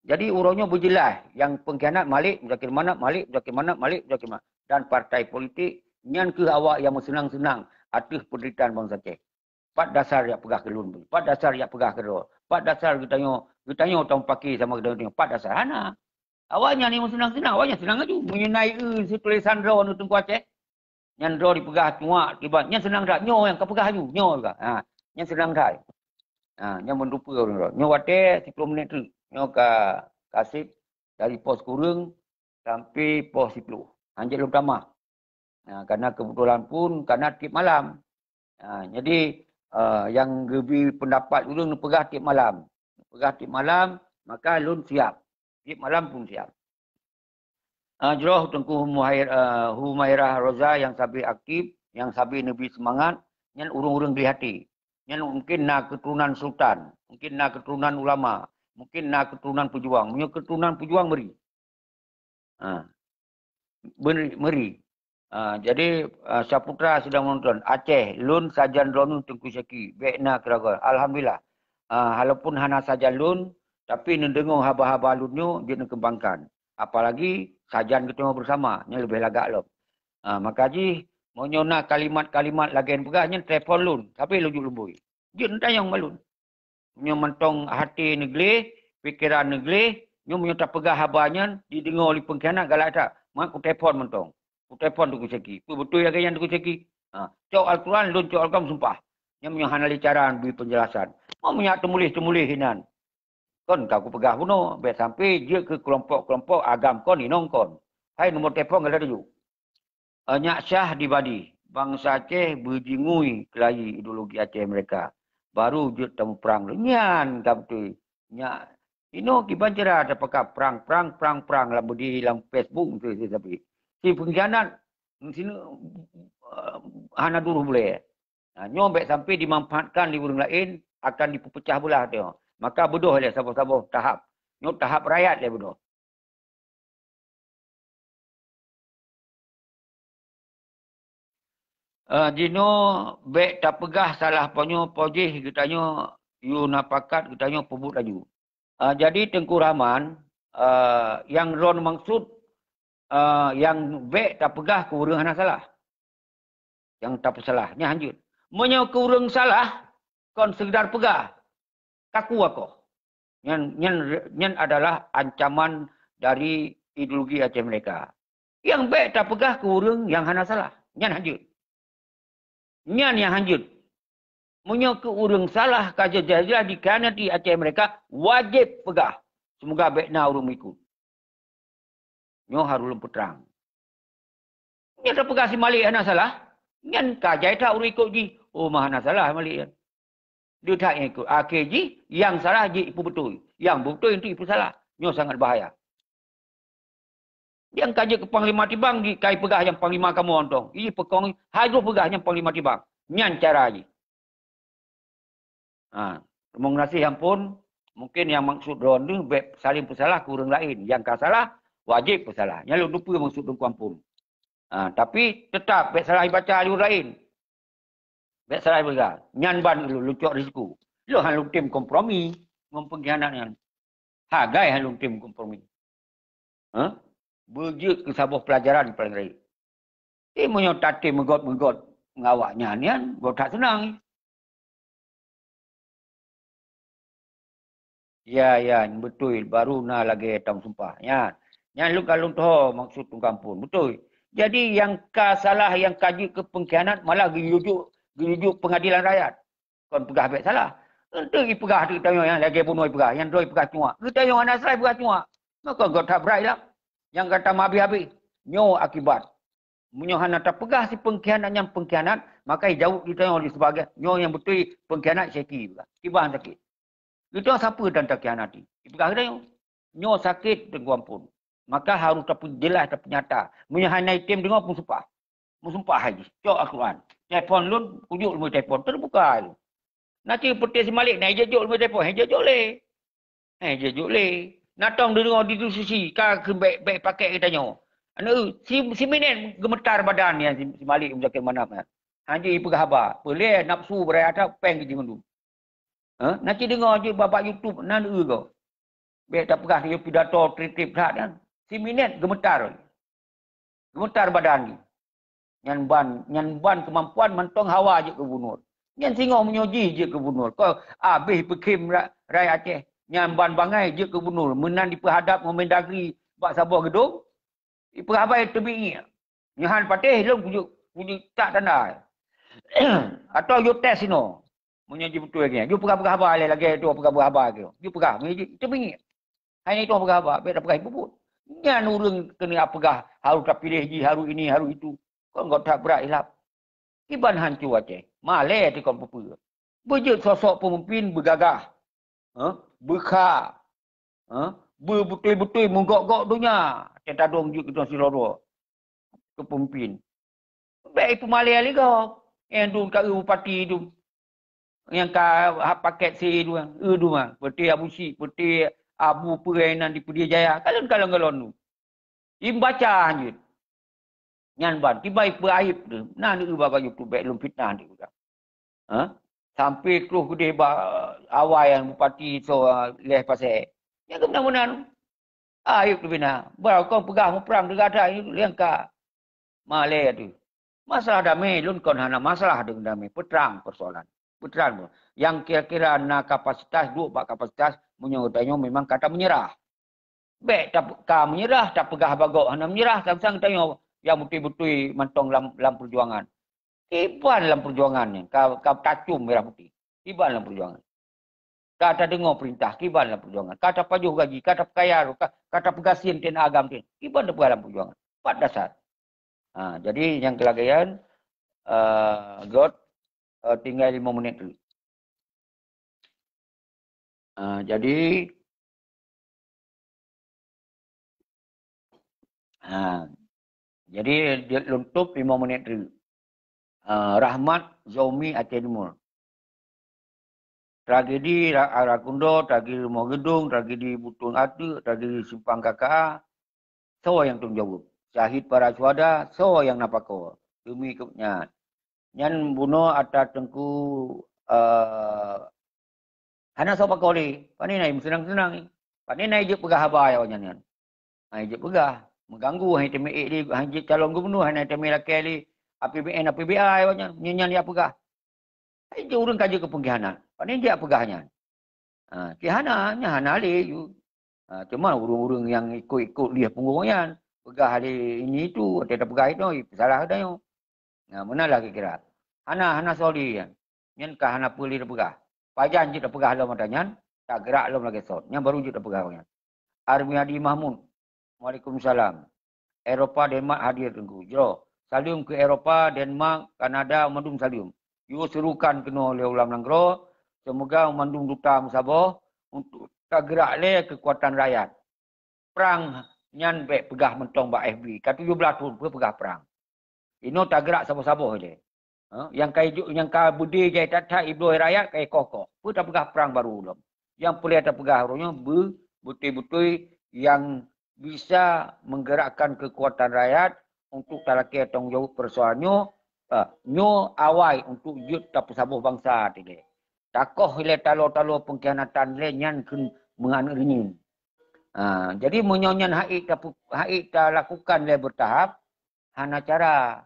Jadi uroe nyoe beujeulaih, nyang pengkhianat Malik Muzakir Manaf, Malik Muzakir Manaf, Malik Muzakir Manaf. Dan partai politik, nyan keuh awak nyang meuseunang-seunang ateueh peunderitaan bansa Aceh. Pat dasar jak peugah keu lôn, pat dasar jak peugah keu droe, pat dasar geutanyoe, geutanyoe tamupaki sama geutanyoe, pat dasar hana. Awaknyan nyang meuseunang-seunang, awaknyan seunang laju. Meunyoe na ié seutulésan droe nyoe Teungku Aceh, nyan droe jipeugah cuak kiban, nyan seunang that. Nyoe nyang kapeugah laju, nyoe ka. Ha, nyan seunang that. Ha, nyan meundupeue ureuëng droe. Nyoe watée siploh minét teuk. Nyoe ka, ka seb dari poh sikureueng sampai poh siploh. Hanjeuet lôn tamah. Ha, karena kebetulan pun karena tiep malam. Ha, jadi, eh, nyang geubi pendapat ulôn neupeugah tiep malam. Neupeugah tiep malam, maka lôn siap. Tiep malam pun siap. Ah, jroh Teungku Muhair-, eh, Humairah Roza nyang sabe aktif, nyang sabe neubi seumangat, nyan ureuëng-ureuëng gleh até. Nyan mungkin na keuturonan sultan, mungkin na keuturonan ulama, mungkin na keuturonan peujuang. Meunyoe keuturonan peujuang meuri. Ha. Beuri, meuri. Ha, jadi, ha, Saputra sedang menonton. Aceh, lôn sajan droeneuh Teungku Syaki. Bék na keuraguan. Alhamdulillah. Ha, walaupun hana sajan lôn, tapi neudeungoe haba-haba lôn nyoe jeuet neukeumbangkan. Apalagi sajan geutanyoe bersama, nyan leubeh lagak lom. Ha, maka jih, meunyoe na kalimat-kalimat lagée nyan peugah, nyan telepon lôn, sabe lôn jok lumboi. Jeuet neutanyong bak lôn. Nyoe mantong até neugleh, pikeran neugleh, nyoe meunyoe tapeugah haba nyan, jideungoe lé pengkhianat galak that. Mat kutelepon mantong. Kutelepon Teungku Syaki. Peue beutôi lagée nyan Teungku Syaki? Ha, cok Al-Quran, lôn cok Al-Quran meusumpah. Nyan meunyoe hana lé cara bri penjelasan. Meunyoe teumuléh-teumuléh inan. Kon ka kupeugah bunoe, bék sampai jeuet keu keulompok-keulompok agam kon inong kon. Hai nomor telepon galak tuju. Eh, nyak syah dibadi, bansa Aceh beujingui keulayi ideologi Aceh mereka. Baru jeuet tamuprang lé nyan ka beutôi. Nyak inoe kiban cara tapaka prang, prang, prang, prang lam budi, lam Facebook tu, tu, tapi si pengkhianat sini, eh, hana duroh bulée. Nah, nyoe bék sampai dimanfaatkan di ureuëng laén akan dipeupecaih beulah tu. Maka beudôh lé saboh-saboh tahap. Nyoe tahap rakyat lé beudôh. Eh, jinoe bék tapeugah salah ponyoe pojih geutanyoe yue na pakat geutanyoe peubuet laju. Eh, jadi Teungku Rahman, eh, nyang lôn maksud, eh, nyang bék tapeugah keu ureuëng hana salah. Nyang tapeusalah, nyan hanjeuet. Meunyoe keu ureuëng salah, kon sekedar peugah, kaku akoh. Nyan, nyan, nyan adalah ancaman dari ideologi Aceh mereka. Nyang bék tapeugah keu ureuëng nyang hana salah. Nyan hanjeuet. Nyan nyang hanjeuet. Meunyoe keu ureuëng salah ka jeulaih-jeulaih dikhianati Aceh mereka, wajéb peugah. Seumoga bék na ureuëng meuikot. Nyoe harôh lôn peutrang. Nyan tapeugah si Malik hana salah, nyan ka jai that ureuëng ikot jih. Oh, mah hana salah Malik nyan. Deuh that nyang ikot. Akhé jih, nyang salah jih ipeubeutôi. Nyang beutôi tu ipeusalah. Nyoe sangat bahaya. Nyang ka jeuet keu panglima tibang jih ka ipeugah nyang panglima kamoe mantong. Ih, peukong hai droe peugah nyang panglima tibang. Nyan cara jih. Ha, meunan gaséh ampôn, mungken nyang maksud droe nyoe bék saléng peusalah keu ureuëng laén. Nyang ka salah, wajéb peusalah. Nyan lôn teupeue maksud Teungku ampôn. Ha, tapi teutap bék salah ibaca lé ureuëng laén. Bék salah ibaca. Nyan ban lôn, lôn cok risiko. Lôn hana lôn tem kompromi ngon pengkhianat nyan. Hagai hana lôn tem kompromi. Hah? Beujeuet keu saboh peulajaran paléng rayeuk. Tapi meunyoe tatem meugot-meugot ngon awaknyan nyan, gob that seunang. Ya, ya, beutôi. Baru na lagée tang sumpah. Nyan, nyan lôn ka lôn teuho maksud Teungku ampôn. Beutôi. Jadi, nyang ka salah, nyang ka jeuet keu pengkhianat, malah geuyue jok, geuyue jok peungadilan rakyat. Kon peugah bék salah. Enteuk ipeugah teuk tanyoe nyang lagée bunoe ipeugah, nyang droe ipeugah cuak. Geutanyoe hana salah ipeugah cuak. Maka gob that brat ilam. Nyang gata meuhabéh-habéh. Nyoe akibat. Meunyoe hana tapeugah si pengkhianat nyan pengkhianat, maka ijaweueb geutanyoe di sebagai nyoe nyang beutôi pengkhianat Syeki peugah. Kiban sakét. Geutanyoe sapeue dan takhianati? Ipeugah geutanyoe. Nyoe sakét Teungku ampôn. Maka harôh tapeujeulaih, tapeunyata. Meunyoe hana item deungoe peusumpah. Meusumpah hai jih. Cok Al-Quran. Telepon lôn, kujok lôn telepon. Teubuka lôn. Na cit peuté si Malik, na ijok lôn telepon. Hai jok lé. Eh, jijok lé. Na tong deungoe di susi, ka keu bék, bék pakai geutanyoe. Aneuk, si, si Minet geumeutar badan nyan, si, si Malik Muzakir Manaf nyan. Hana jipeugah haba. Peulée nafsu beuraya that péng jih mandum. Ha? Na cit deungoe jeuet bak, bak YouTube, na neu goe. Bék tapeugah lé pidato trép-trép that nyan. Si Minet geumeutar. Geumeutar badan jih. Nyan ban, nyan ban keumampuan mantong hawa jeuet keu gubunur. Nyan singoh meunyoe jih jeuet keu gubunur. Kon abéh peukhém ra-, rakyat Aceh. Nyan ban bangai jeuet keu gubunur. Meunan jipeuhadab ngon Mendagri bak saboh geudong, jipeuhaba teubiet ngiek. Nyoe han patéh lôn kujok, kujok tak tanda. Atawa yue tes inoe. Meunyoe jibeutôi lagée nyan, yue peugah-peugah haba lé lagée droe peugah-peugah haba keu. Yue peugah, meunyoe ji-, teubiet ngiek. Hai nyan itoh peugah haba, bék tapeugah ibubuet. Nyan ureuëng keuneuk peugah, harôh tapiléh jih, harôh ini, harôh itu. Kon gob that brat ilab. Kiban hanco Aceh. Malée teuh kon peue-peue. Beujeuet sosok peumimpin beugagah. Hah? Beukha. Hah? Beubeutôi-beutôi meugok-gok donya. Teuntadong jeuet keu sidroe-droe. Keu peumimpin. Bék ipeumalée lé gob. Nyang dum ka eu bupati dum. Nyang ka hab paket si dum, eu dum ah. Peuté Abu Syik, peuté Abu peue nan di Pidie Jaya. Kalon-kalon galon dum. Imbaca hanjeuet. Nyan ban, tibai peuaib deuh. Na neu eu bak YouTube bék lôn fitnah deuh. Ha? Sampai troh keudeh bak awai nyang bupati so, ah, leh pasé. Nyang keumeunang-meunang. Ayub teubina. Barô kon peugah muprang deungon gata, lengka. Malée teuh. Masalah damé, lôn kon hana masalah deungon damé. Peutrang persoalan. Peutrang. Nyang kira-kira na kapasitas, duek bak kapasitas, meunyoe geutanyoe memang ka tameunyeurah. Bék tap-, ka meunyeurah, tapeugah bagoe hana meunyeurah, sang-sang geutanyoe nyang beutôi-beutôi mantong lam, lam peujuangan. Kiban lam peujuangan nyan, ka, ka tacom mirah putéh. Kiban lam peujuangan. Ka tadeungoe peurintah, kiban lam peujuangan. Ka tapajoh gaji, ka tapeukaya, ka, ka tapeugasien T N A agam teuh. Kiban tapeugah lam peujuangan. Pat dasar. Ha, jadi nyang keulagèe nyan, eh, göt, eh, tinggai lima menit tu. Ah, jadi, ah, jadi, dia lôn tôb lima menit tu. Ah, Rahmat Zaumi Aceh Timur. Tragedi Ra-, Rakundo, tragedi Rumoh Geudong, tragedi Butong Ateuk, tragedi Simpang K K A, soe nyang tanggung jaweueb? Syahid para syuhada, soe nyang na pakoe? Deumi keu nyan. Nyan bunoe atra teungku, eh, hana soe pakoe lé. Pane na meuseunang-seunang. Pane na jeuet peugah haba awaknyan nyan. Hai jeuet peugah. Meuganggu, hai teumé ék lé, hai jeuet calon gubunur, hana teumé lakèe lé A P B N, A P B A awaknyan. Nyan, nyan jak peugah. Hai jeuet ureueng ka jeuet keu peungkhianat. Pane jak peugah nyan. Ha, cit hana, nyan hana lé ju. Ha, cuma ureueng-ureueng nyang ikot-ikot lieh punggong nyan, peugah lé ini itu, watèe tapeugah itu, ih, salah geutanyoe. Nah, meunan lah kira-kira. Hana, hana soe lé nyan. Nyan ka hana peue lé tapeugah. Pajan jeuet tapeugah lom ata nyan, tageurak lom lagèe sot. Nyan baru jeuet tapeugah nyan. Armiadi Mahmud. Waalaikumsalam. Eropa, Denmark hadir Teungku. Jroh. Saleuem keu Eropa, Denmark, Kanada, mandum saleuem. Yue seurukan keunoe lé ulam nanggroe, seumoga mandum duta meusaboh untuk tageurak lé keukuatan rakyat. Prang nyan bék peugah mantong bak F B. Ka tujoh blaih thon peue peugah prang. Inoe tageurak saboh-saboh ilée. Ha, nyang ka iju-, nyang ka beudé jai that-that ibloe rakyat ka ikoh-koh. Peue tapeugah prang barô lom. Nyang peureulée tapeugah uroe nyoe be-, beutôi-beutôi nyang bisa menggerakkan keukuatan rakyat untuk talakée tanggong jaweueb peusoalan nyoe, eh, nyoe awai untuk jeuet tapeusaboh bansa teuh. Takoh ilée taloe-taloe peungkhianatan lé nyan kheun meuaneuk reunyeun. Ha, jadi meunyoe nyan haiek tapu-, haiek talakukan lé beutahap, hana cara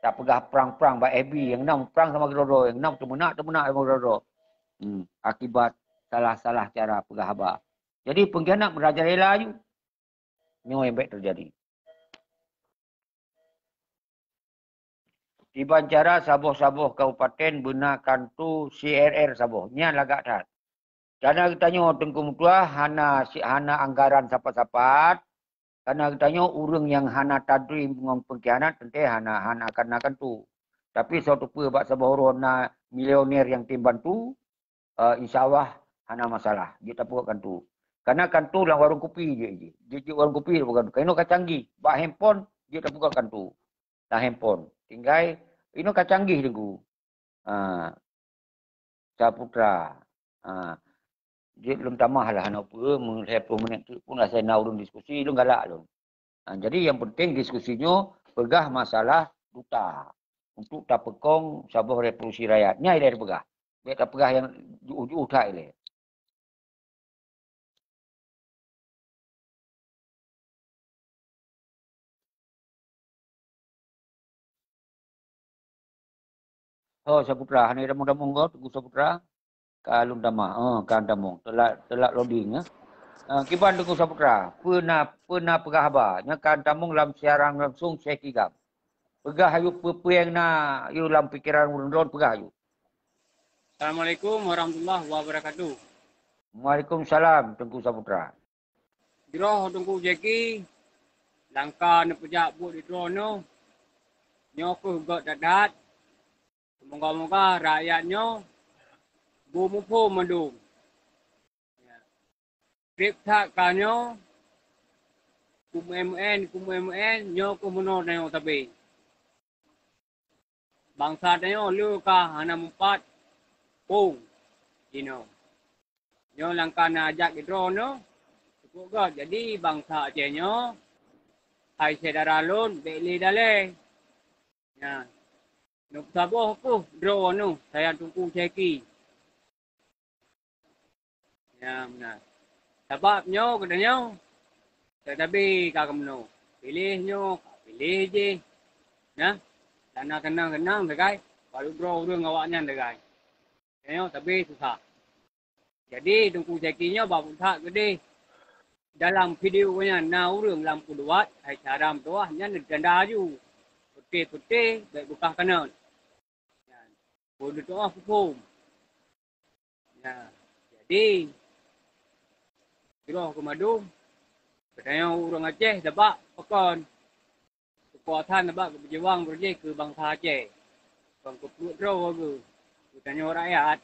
tapeugah prang-prang bak F B, nyang na prang sama keudroe-droe, nyang na teumeunak-teumeunak sama keudroe-droe. Hmm, akibat salah-salah cara peugah haba. Jadi peungkhianat meurajalela aju. Nyoe nyang bék teujadi. Kiban cara saboh-saboh kabupaten beuna kantu C R R saboh. Nyan lagak that. Karena geutanyoe Teungku Meutuah hana si-, hana anggaran sapat-sapat. Karena geutanyoe ureuëng nyang hana tadri ngon peungkhianat, teuntée hana, hana akan na kantu. Tapi soe teupeu bak saboh uroe na milioner nyang tem bantu, eh, insya Allah hana masalah. Jeuet tapeugot kantu. Karena kantu lam warong kupi jeuet jih. Jeuet, jeuet warong kupi tapeugot kantu. Keunoe ka canggih. Bak handphone jeuet tapeugot kantu. Lam handphone. Tinggai, inoe ka canggih Teungku. Ha. Saputra. Ha. Jeuet lôn tamah lah, hana peue, meulhée ploh minit teuk pun asai na ureuëng diskusi, lôn galak lôn. Ha, jadi yang penting diskusi nyoe peugah masalah duta untuk tapeukong saboh revolusi rakyat. Nyan ilée peugah. Bék tapeugah nyang juoh-juoh that ilée. Oh, Saputra, hana tamong-tamong ko, Teungku Saputra. Ka lôn tamah, oh, ka tamong. Telat, telat loading, ya. Ah, kiban Teungku Saputra, peue na, peue na peugah haba. Nyan ka tamong lam siaran langsung Syekh Kigam. Peugah ayue peue-peue nyang na yue lam pikeran ureuëng droen, peugah ayue. Assalamualaikum warahmatullahi wabarakatuh. Waalaikumsalam, Teungku Saputra. Jroh Teungku Jeki, langka neupeujak buet di droeneuh, nyoe kheueh gét that-that. Seumoga-moga rakyat nyoe beumuphom mandum. Treb that ka nyoe, kumeu'en-meu'en, kumeu'en-meu'en, nyoe kheueh meunoe tanyoe sabe. Bansa tanyoe le ka hana meupat pong jinoe. Nyoe langka na jak keudroe nyoe, teupeu gét. Jadi bansa Aceh nyoe, hai syedara lôn, bék lé dalée. Nyan, neupeusaboh kheueh droe nyoe, sayan Teungku Syeki. Ya, meunan. Sabab nyoe geutanyoe, tatabi ka keumeunoe. Piléh nyoe, piléh jih. Nah, dan na keunang-keunang sagai, baru droe ureuëng awaknyan sagai. Nyoe tabi susah. Jadi, Teungku Syeki nyoe bak that keudeh dalam video nyan na ureuëng lam peuduat, hai cara meutuah nyan tanda aju. Peuté-peuté, bék beukah kanot. Nyan, peue neutuoh huköm. Nah, jadi, jroh keu mandum, geutanyoe ureuëng Aceh sabab pakon. Keukuasaan sabab geupeujuang beureuléh keu bansa Aceh. Kon keu peuet droe geu-, geutanyoe rakyat.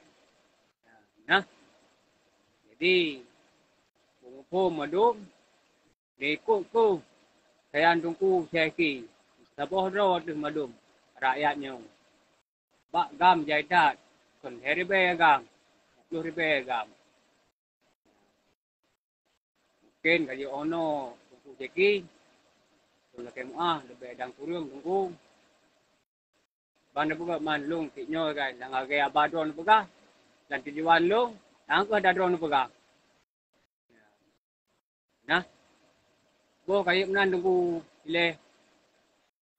Nah, jadi, peumuphom mandum, diikot keu sayan Teungku Syeki. Saboh droe teuh mandum rakyat nyoe. Bak GAM jai that, kon lhée ribée GAM, ploh ribée GAM. Mungken ka jeuet ono Teungku Syeki, kon lakée meuáh leubeh dang kureueng Teungku. Ban neupeugah man lôn keu nyoe kan, nyang lagée haba droe neupeugah, dan tujuan lôn, nyang keuh haba droe neupeugah. Nah, boh kayém nan Teungku ilée.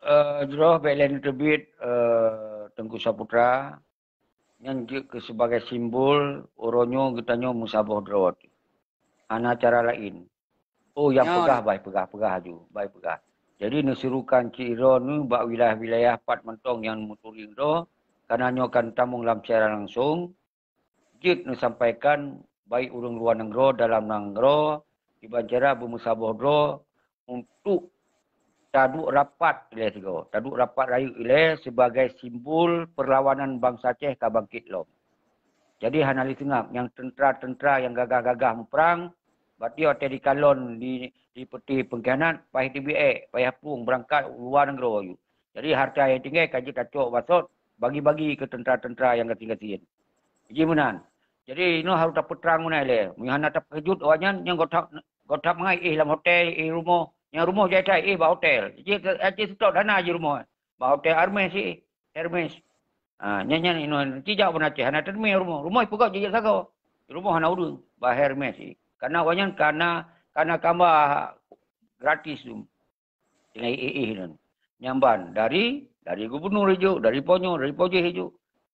Eh, jroh bék lé neuteubiet, eh, Teungku Saputra, nyan jeuet keu sibagai simbol uroe nyoe geutanyoe meusaboh droe. Hana cara laén. Oh, nyang peugah, bai peugah, peugah aju, bai peugah. Jadi, neusuruhkan cit droeneuh bak wilayah-wilayah pat mantong nyang meuturi droe, kareuna nyoe kan tamong lam siaran langsung, jeuet neusampaikan baik ureuëng luwa nanggroe, dalam nanggroe, kiban cara beumeusaboh droe untuk taduek rapat ilée sigoe, taduek rapat rayeuk ilée sibagai simbol peurlawanan bansa Aceh ka bangkét lom. Jadi hana lé seungab nyang teuntra-teuntra nyang gagah-gagah muprang, bak tiok watée jikalon di, di peuti peungkhianat, payah teubiet, payah pueng beurangkat u luwa nanggroe. Jadi hareuta nyang tinggai ka jeuet tacok basot, bagi-bagi keu teuntra-teuntra nyang gasien-gasien. Jih meunan. Jadi inoe harôh tapeutrang meunan ilée. Meunyoe hana tapeukeujot awaknyan, nyang gothap, gothap mangat éh lam hotel, éh rumoh. Nyang rumoh jai that éh bak hotel. Jih, jih seutôt dana jih rumoh. Bak hotel Hermes éh. Hermes. Ha, nyan, nyan inoe, ci jak peunaséh, hana teumé rumoh. Rumoh ipeugöt jijak sagoe. Rumoh hana ureuëng, bak Hermes éh. Karena awaknyan kana, kana kamba gratis tu. Tinggai éh-éh nyan. Nyang ban dari, dari gubernur ijok, dari ponyo, dari pojéh ijok.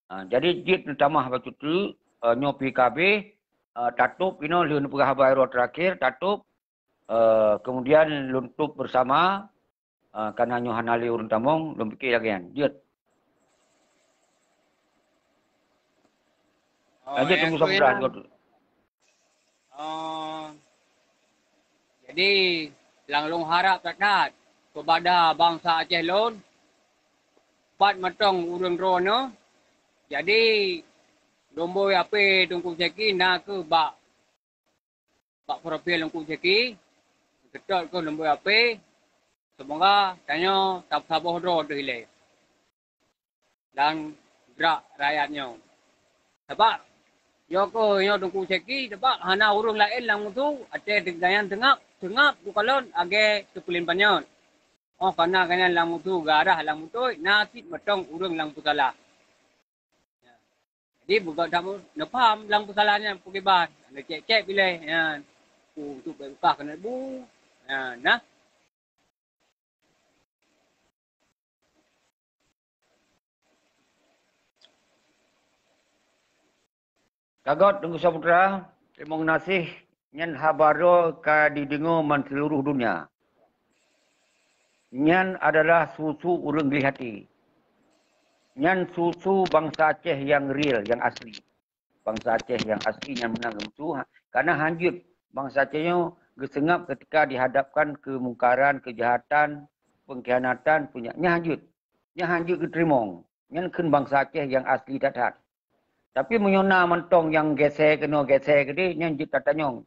Ha, jadi jeuet neutamah bacut teuk, eh, nyoe pi ka abéh, eh, tatôb inoe lheueh neupeugah haba uroe terakhir, tatôb, eh, kemudian lôn tôb bersama, eh, karena nyoe hana lé ureuëng tamong, lôn pike lagée nyan. Jeuet. Oh, Lanjut ya, Teungku Samudra. Oh, jadi, nyang lôn harab that-that keupada bansa Aceh lôn, pat mantong ureuëng droeneuh. Jadi, lôn boi apé Teungku Syeki na kheueh bak, bak profil Teungku Syeki, seutôt kheueh lôn boi apé, seumoga tanyoe tapeusaboh droe teuh ilée lam grak rakyat nyoe. Sabab, yo keuh nyoe Teungku Syeki, sabab hana ureuëng laén lam musu, até gobnyan seungab, seungab geukalon lagée teupeulen panyöt. Oh, kana gobnyan lam musu, geuarah lam musu, na cit mantong ureuëng lam peusalah. Jadi, beugöt that neupaham lam peusalah nyan, peukiban. Neucék-cék ilée nyan. Untuk beuka keuneuk bu. Nyan, nah. Ka göt Teungku Saputra, teurimong gaséh, nyan haba droe ka jideungoe man seuluruh dunia. Nyan adalah su-su ureuëng gleh até. Nyan su-su bansa Aceh nyang real, nyang asli. Bansa Aceh nyang asli nyan meunan geumeusu, ha, karena hanjeuet bansa Aceh nyoe geuseungab ketika dihadapkan keumungkaran, keujahatan, peungkhianatan, punya, nyan hanjeuet. Nyan hanjeuet geuteurimong. Nyan kheun bansa Aceh nyang asli that-that. Tapi meunyoe na mantong nyang geusé keunoe, geusé keudeh, nyan jeuet tatanyong.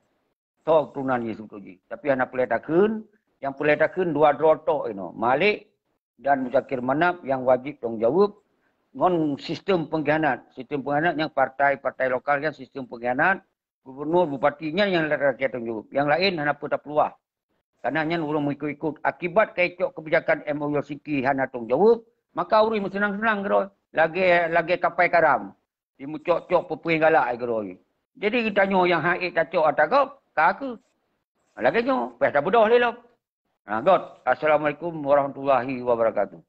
Soe keuturonan jih seubeutôi jih. Tapi hana peureulée takheun, nyang peureulée takheun dua droe tok inoe, Malik dan Muzakir Manaf nyang wajéb tanggung jaweueb ngon sistem peungkhianat. Sistem peungkhianat nyang partai-partai lokal nyan sistem peungkhianat, gubernur, bupati nyan nyang lakée tanggung jaweueb. Nyang laén hana peue tapeuluah. Karena nyan ureuëng meuikot-ikot. Akibat ka icok keubijakan M O U Helsinki hana tanggung jaweueb, maka ureuëng meuseunang-seunang keudroe. Lagée, lagée kapai karam. Jimucok-cok peue-peue galak ai keudroe. Jadi geutanyoe nyang han ék tacok ata gob, ka kheueh. Lagée nyoe, payah tabeudôh lé lom. Ha, göt. Assalamualaikum warahmatullahi wabarakatuh.